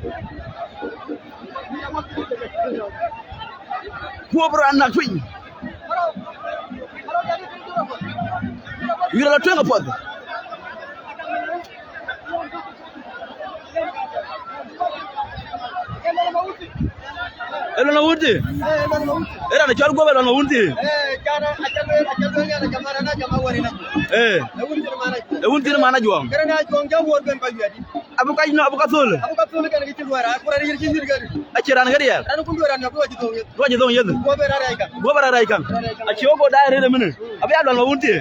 Guɔp raan näk piny. Yïn ala tueŋ apuɔth. Ë lɔn awunti. Ë raan cɔl Guɔp ë lɔn awunti. Ee. Ë wun thïn man ajuɔŋ. Abï kac nɔ, abï ka thöl. Acie raan ke riɛl. Ruac thoŋ yeth. Guɔp ë raan rɛc käŋ. Acie wok go daai rëër ëmënë. Abï ya lɔn awunti.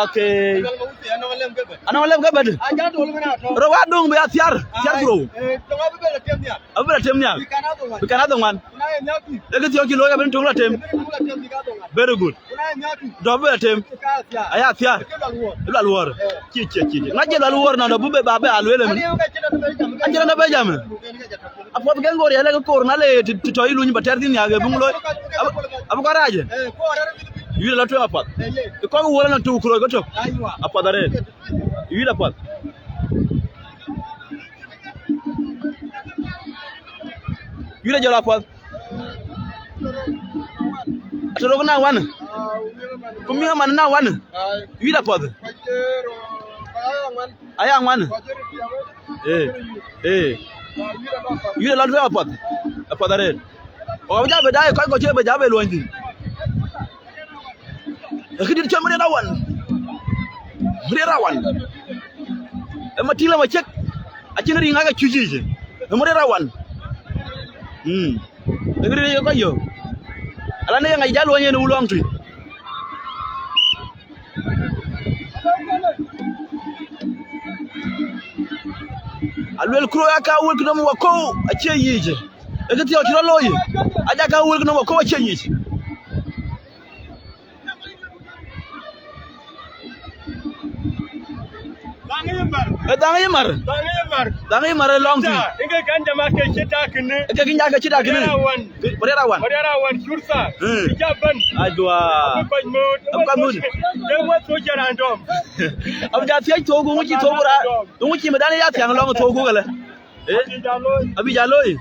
Okay. Anɔŋ lɛm ke bɛ̈t. Rou adöŋ bï ya thiar, thiar ku rou. Abï bï la tem nhial. Bï kan adhoŋuan. Ee kë thiɔ̈k cï looi abï töŋ la tem. Very good. Dɔ̈p bï la tem. Aya thiar. Lual wuɔ̈ɔ̈r. Ci, ci, ci, ci. Ŋac ye lual wuɔ̈ɔ̈r nɔn dɔ̈p bï ba bï a lueel ëmën. Acïn raan abï jam. Apuɔth ke ŋoot riɛl ke koor na le të, të tɔ̈ yï luny ba tɛ̈r thïn nhiaak ë buŋ looi. Abï, abï kɔc rac. Yïn la tueŋ apuɔth. Ë kɔc wuɔl anɔŋ tuk ku röt ke tök. Apuɔth arëët. Yïn apuɔth. Yïn ajɔl apuɔth. Atɔ̈ rok na wan. Ku miŋ man na wan. Yïn apuɔth. Aya ŋuan. Ee, ee. Yïn alɔ tueŋ apuɔth. Apuɔth arëët. Ɣɔn bï jam bï daai kɔc kɔ̈k cï bï jam bï luɔny thïn. Ee këdït cɔl Mariɛt Awan. Mariɛt Awan. Ee Matilda Macek. Acïn riŋ ake cuc yic. Ee Mariɛt Awan. Mm. Ë kë rëër ye kɔc yök. Ala në ye ŋac jal luɔny yen ë wulɔŋ tui. Aluel kuro ya ka wël kënɔm wakɔ̈u acie yic. Ë kë thiɔ̈k cï rɔt looi. Aja ka wël kënɔm wakɔ̈u acie yic. Ë dhaŋ yï mar. Dhaŋ yï mar. Dhaŋ yï mar ë lɔŋ tui. Ë ke kën jam ake cï tak kënë. Ë ke kën jam ake cï tak kënë. Mariɛɛr awan. Mariɛɛr awan. Mariɛɛr awan, curtha. Mm. Ë ja bɛ̈n. Adua. Abï kɔc mut. Abï kɔc mut. Ke wä thok jɛ raan dɔm. Abï ja thiëc thok, ŋu cï thok ra. Ŋu cï mëdan ya thiaŋ lɔŋ thok ku këlë. Eh? Abï ja looi.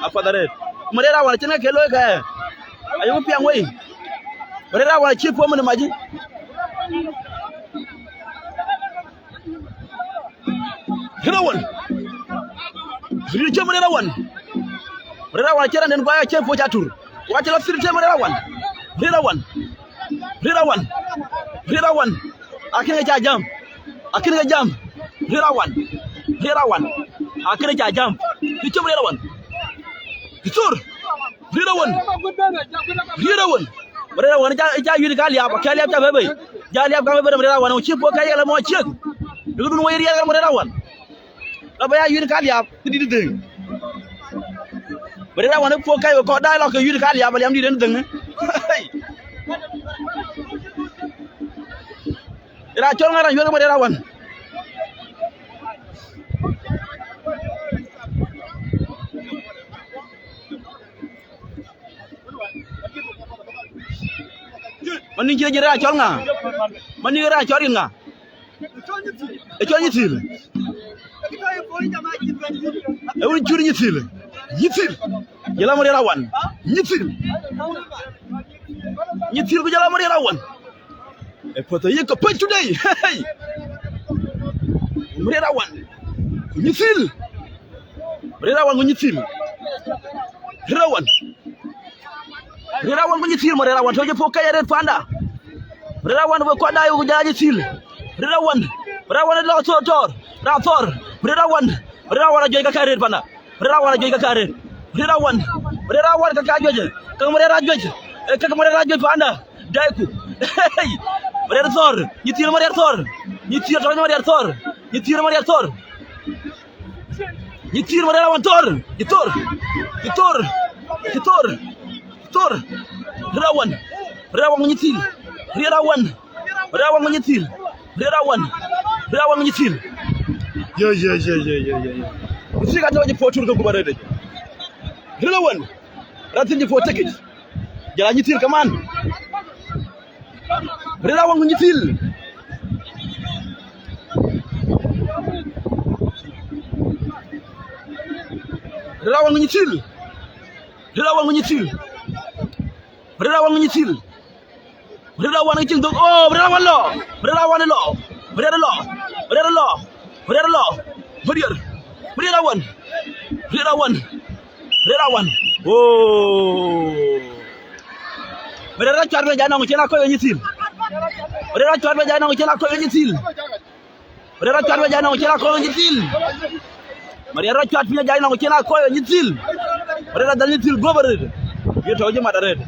Apath arëët. Mariɛɛr awan acïn ke looi kë. Ayok piɛŋ wei. Mariɛɛr awan acï puɔ̈u min mac. Rït awan. Rït cï Mariɛɛr awan. Mariɛɛr awan acï randen guai acï puɔ̈u ca tur. Wa cï lɔ thïr cï Mariɛɛr awan. Rït awan. Rït awan. Rït awan. Akën ke ca jam. Akën ke jam. Rït awan. Rït awan. Akën ke ca jam. Rït cï Mariɛɛr awan. Rït thor. Rït awan. Rït awan. Mariɛɛr awan ca, ca yïn ka liap, ka liap ca bɛ̈ bei. Ja liap ka bɛ̈ bei Mariɛɛr awan, cï puɔ̈u ka yɛl amɔ ciek. Yïk dun woi riɛl Mariɛɛr awan. La ba ya yïn ka liap, kë dït dhëŋ. Mariɛɛr awan ë puɔ̈u ka yï kɔ̈k daai lɔ ke yïn ka liap, aliam dït en dhëŋ. Hey. Ë raan cɔl ŋa raan yuɛ̈th ke Mariɛɛr awan. Mani cï raan cɔl ŋa? Mani raan cɔl rin ŋa? Ë cɔl Nyithil. Ë wun cur Nyithil. Nyithil. Jël Mariɛɛr awan. Nyithil. Nyithil ku jël Mariɛɛr awan. Ë puɔ̈th ye ke pec today. Hey. Mariɛɛr awan. Ku Nyithil. Mariɛɛr awan ku Nyithil. Rït awan. Rït awan ku Nyithil, Mariɛɛr awan tɔ̈ cï puɔ̈u ka ye rëët panda. Mariɛɛr awan we kɔc daai ku ja Nyithil. Rït awan. Mariɛɛr awan lɔ thor tɔɔr. Raan thɔɔr. Mariɛɛr awan. Mariɛɛr awan ajuëc ka ka rëët panda. Mariɛɛr awan ajuëc ka ka rëët. Rït awan. Mariɛɛr awan ka ka juëc. Ka Mariɛɛr ajuëc. Ë ka Mariɛɛr ajuëc panda. Daiku. Hey. Mariɛɛr thɔɔr. Nyithil Mariɛɛr thɔɔr. Nyithil tɔ̈ Mariɛɛr thɔɔr. Nyithil Mariɛɛr thɔɔr. Nyithil Mariɛɛr awan thɔɔr. Nyithil thɔɔr. Nyithil thɔɔr. Nyithil thɔɔr. Thɔɔr. Rït awan. Rït awan Nyithil. Rït awan. Rït awan Nyithil. Rït awan. Rït awan Nyithil. Ye, ye, ye. Nyithil ka tɔ̈ cï puɔ̈u tur ke gup arëët. Rït awan. Raan thïn cï puɔ̈u tekic. Jël a Nyithil kaman. Rït awan ku Nyithil. Rït awan ku Nyithil. Rït awan ku Nyithil. Rït awan ku Nyithil. Rït awan ke cïn dhök. Oh, Rït awan lɔ. Rït awan lɔ. Rït lɔ. Rït lɔ. Rït lɔ. Mariɛɛr. Mariɛɛr awan. Rït awan. Rït awan. Oh. Mariɛɛr rɔt cuat bï jai nɔŋ cïn akɔ̈l Nyithil. Mariɛɛr rɔt cuat bï jai nɔŋ cïn akɔ̈l Nyithil. Mariɛɛr rɔt cuat bï jai nɔŋ cïn akɔ̈l Nyithil. Mariɛɛr rɔt cuat bï jai nɔŋ cïn akɔ̈l Nyithil. Mariɛɛr adhal Nyithil guɔ̈p arëët. Ye tɔ̈ cï mat arëët.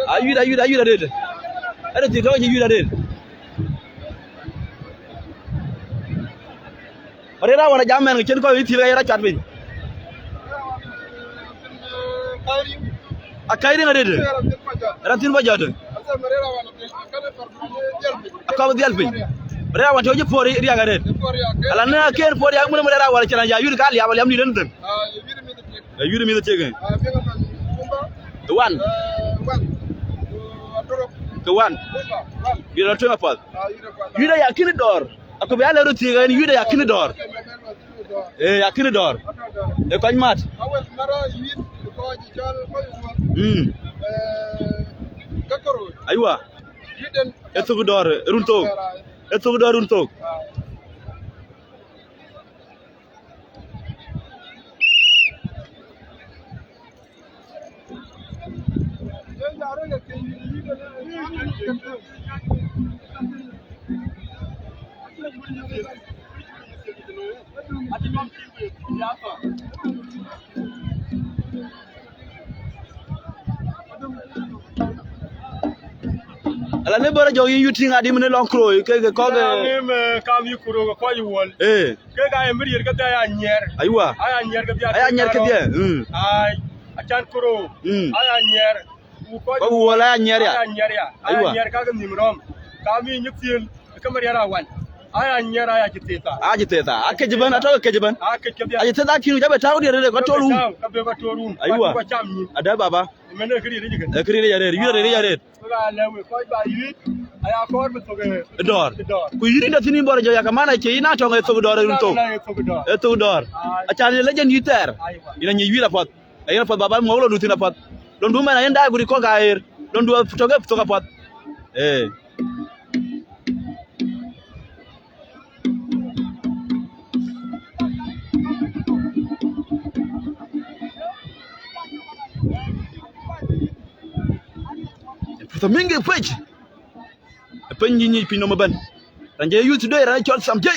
Ayuit, ayuit, ayuit arëët. Arëët thil tɔ̈ cï yuit arëët. Mariɛɛr awan ajam mɛn ke cïn kɔc Nyithil ka ye rɔt cuat piny. Akai riŋ arëët. Raan thïn bä jɔt. Akɔp dhiɛl piny. Mariɛɛr awan tɔ̈ cï puɔ̈u riak arëët. Ala në akën puɔ̈u riak, mun Mariɛɛr awan cïn an ja yuit ka liap, aliam dït en dhëŋ. Ayuit mïth tiek. Wan. Ke wan. Bï rɔt tueŋ apath. Yuit aya kïn dɔɔr. Aku bï alë röt thiëëk en yuit aya kïn dɔɔr. Ee, ya kïn dɔɔr. Ee kɔc mat. Mm. Aywa. Ee thok dɔɔr, ee run thok. Ee thok dɔɔr, run thok. Ala ne bɔ̈ jɔk yï yutic ŋa dim ne lɔŋ Kurou ke, ke kɔ̈k, eh. Ŋim, eh, kam yï Kurou ke kɔc Wuɔl. Eh. Ke ka ye mïr yer kedhie aya nyiɛɛr. Aywa. Aya nyiɛɛr kedhie. Aya nyiɛɛr kedhie. Mm. Ai, acan Kurou. Mm. Aya nyiɛɛr. Ku kɔc Wuɔl aya nyiɛɛr ya. Aya nyiɛɛr ya. Aywa. Aya nyiɛɛr ka ke nhïm rɔ̈m. Kam yï nyïk thiël. Ke mïr yer awan. Aya nyiɛɛr aya cï thitha. Aya cï thitha. A kec ëbën, atɔ̈ ke kec ëbën. A kec kedhie. Aya thitha kïn, jɔ bɛ tääu diɛt rëër, ka tɔ̈ rum. Ka bɛ ka tɔ̈ rum. Aywa. Ka cam nyin. Ada baba. Mën ee këriëëc yic kën. Ee këriëëc ya rëër, yïn rëër ya rëër. Wek aa lɛ̈k wek kɔc ba yït, aya kɔɔr bï thök, eh, dɔ̈ɔ̈r. Dɔ̈ɔ̈r. Ku yïn de thïn yïn bɔ̈ jɔ ya kamana cie yïn a tɔŋ ee thök dɔ̈ɔ̈r ee run thok. Aya, ee thök dɔ̈ɔ̈r. Ee thök dɔ̈ɔ̈r. Ai. Acan ye legend yï thɛɛr. Aiwa. Yïn a nyic wïïr apath. Ee yïn apath baba ŋuɔk lɔ nu thïn apath. Lon du mɛn a yïn daai ku ri kɔ̈k aa ɣer. Lon du tɔ̈k ee thök apath. Ee. Puth aminge pec. Piny nyic piny nɔm ëbɛ̈n. Raan jɛ yuth today, raan cɔl Sam J.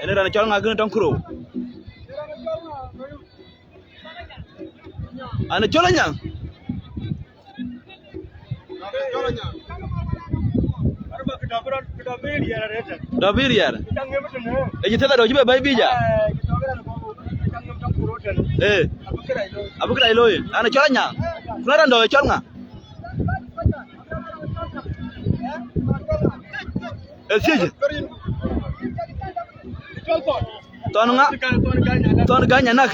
Ënë raan cɔl ŋa kënë tɔŋ Kurou? An cɔl Anyaŋ. Dɔ̈ bï riɛɛr. Ë cï thiëth adɔ̈ cï bɛ bɛ̈i biic a. Ee. Abï kërac looi. An cɔl Anyaŋ. Ku na raan dɔ̈ cɔl ŋa? Ë thiëc. Thɔn ŋa? Thɔn Gäny anak.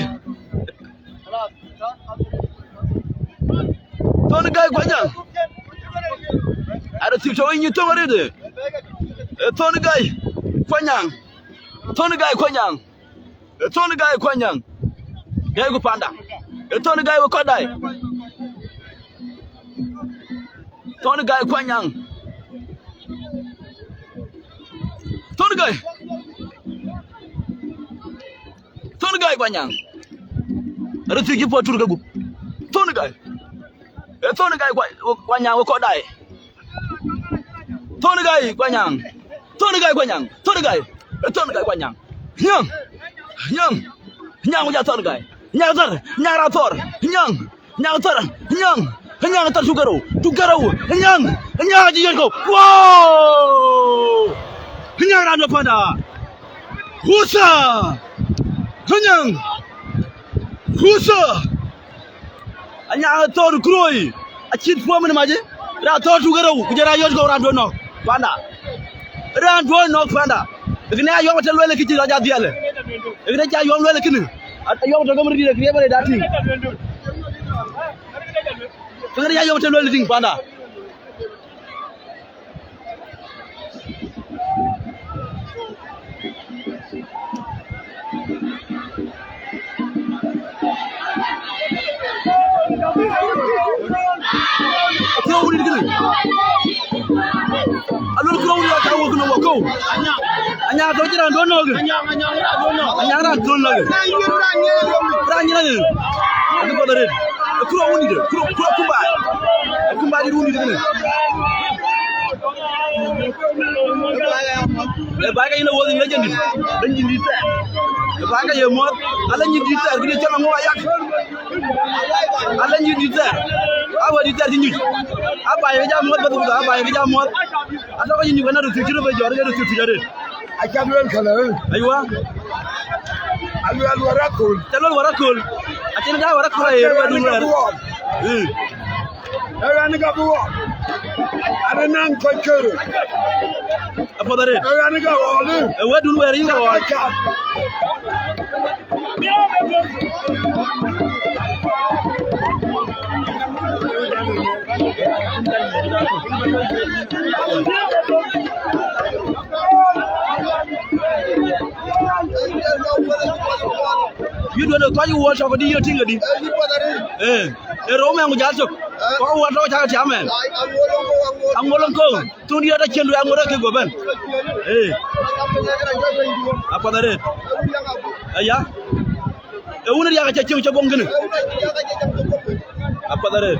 Thɔn Gäny Kuanyaŋ. Arë thïk tɔ̈u yïn thoŋ arëët. Ë Thɔn Gäny Kuanyaŋ. Thɔn Gäny Kuanyaŋ. Ë Thɔn Gäny Kuanyaŋ. Gäny ku panda. Ë Thɔn Gäny we kɔc daai. Thɔn Gäny Kuanyaŋ. Thɔn Gäny. Thɔn Gäny Kuanyaŋ. Röt thiëc cï puɔ̈u tur ke gup. Thɔn Gäny. Ë Thɔn Gäny Kua-, Kuanyaŋ we kɔc daai. Thɔn Gäny Kuanyaŋ. Thɔn Gäny Kuanyaŋ. Thɔn Gäny. Ë Thɔn Gäny Kuanyaŋ. Nyaŋ. Nyaŋ. Nyaŋ ku ja Thɔn Gäny. Nyaŋ thar. Nyaŋ ra thɔr. Nyaŋ. Nyaŋ thar. Nyaŋ. Nyaŋ thar cuk ke rou. Cuk ke rou. Nyaŋ. Nyaŋ cï yɔ̈t kɔ̈u. Wow! Nyaŋ raan de panda. Husa! Nyaŋ. Husa! Anyaŋ thɔ̈r Kurou. Acït puɔ̈u mën mac. Raan thɔ̈r cuk ke rou. Ku jɔ raan yɔ̈t kɔ̈u raan duɔ̈n nɔ̈k. Panda. Raan duɔ̈n nɔ̈k panda. Kënë ayuɔm atë lueel kë cï rɔt jɔ dhiɛl. Kënë cï ayuɔm lueel kënë. Ayuɔm atë gɔm rït, kë ye bɛ̈n ë da tïŋ. Kënë ayuɔm atë lueel tïŋ panda. Kërou wun dït kënë. Aluel kërou wun ya ka wok në wok kërou. Anyaŋ tɔ̈ cï raan duɔ̈n nɔ̈k. Anyaŋ raan duɔ̈n nɔ̈k. Raan nyïn raan. Akë path arëët. Kërou wun dït. Kërou, kërou kumbai. Kumbai dït wun dït kënë. Ë baai ka yïn awuɔ̈th yïn legend. Legend dït thɛɛr. Ë baai ka ye muɔ̈th. Ala nyïn dït thɛɛr. Kënë cɔl aŋuɔk ayak. Ala nyïn dït thɛɛr. Awa dït thɛɛr cï nyuc. Abaai ke jam muɔ̈th bɛ̈th, abaai ke jam muɔ̈th. Atɔ̈ ke nyuc, kën röt thiëc cï röt bɛ jɔt, ke röt thiëc arëët. Aca duel kënë. Aywa. Aluel wär aköl. Ca luel wär aköl. Acïn da wär aköl ayer wɛ̈tdun wɛ̈ɛ̈r. Ee. Ee ɣɛn ka bï wɔ. Abï naŋ kɔc kërë. Apath arëët. Ee ɣɛn ka ɣɔɔl. Ee wɛ̈tdun wɛ̈ɛ̈r yïn ka ɣɔɔl. Yï duɔ̈n ë kɔc wɔ tɔ̈ këdï yï tïŋ këdï. Ee, ee rou mɛn ku jäl tök. Kɔc wɔ tɔ̈ cakë tiam mɛn. Aŋuɔl ëŋö? Thun diɛt acïn duɔ̈n aŋuɔl ë kë guɔ bɛ̈n. Ee. Apath arëët. Aya. Ee wun riak acä cieŋ cä boŋ kënë. Apath arëët.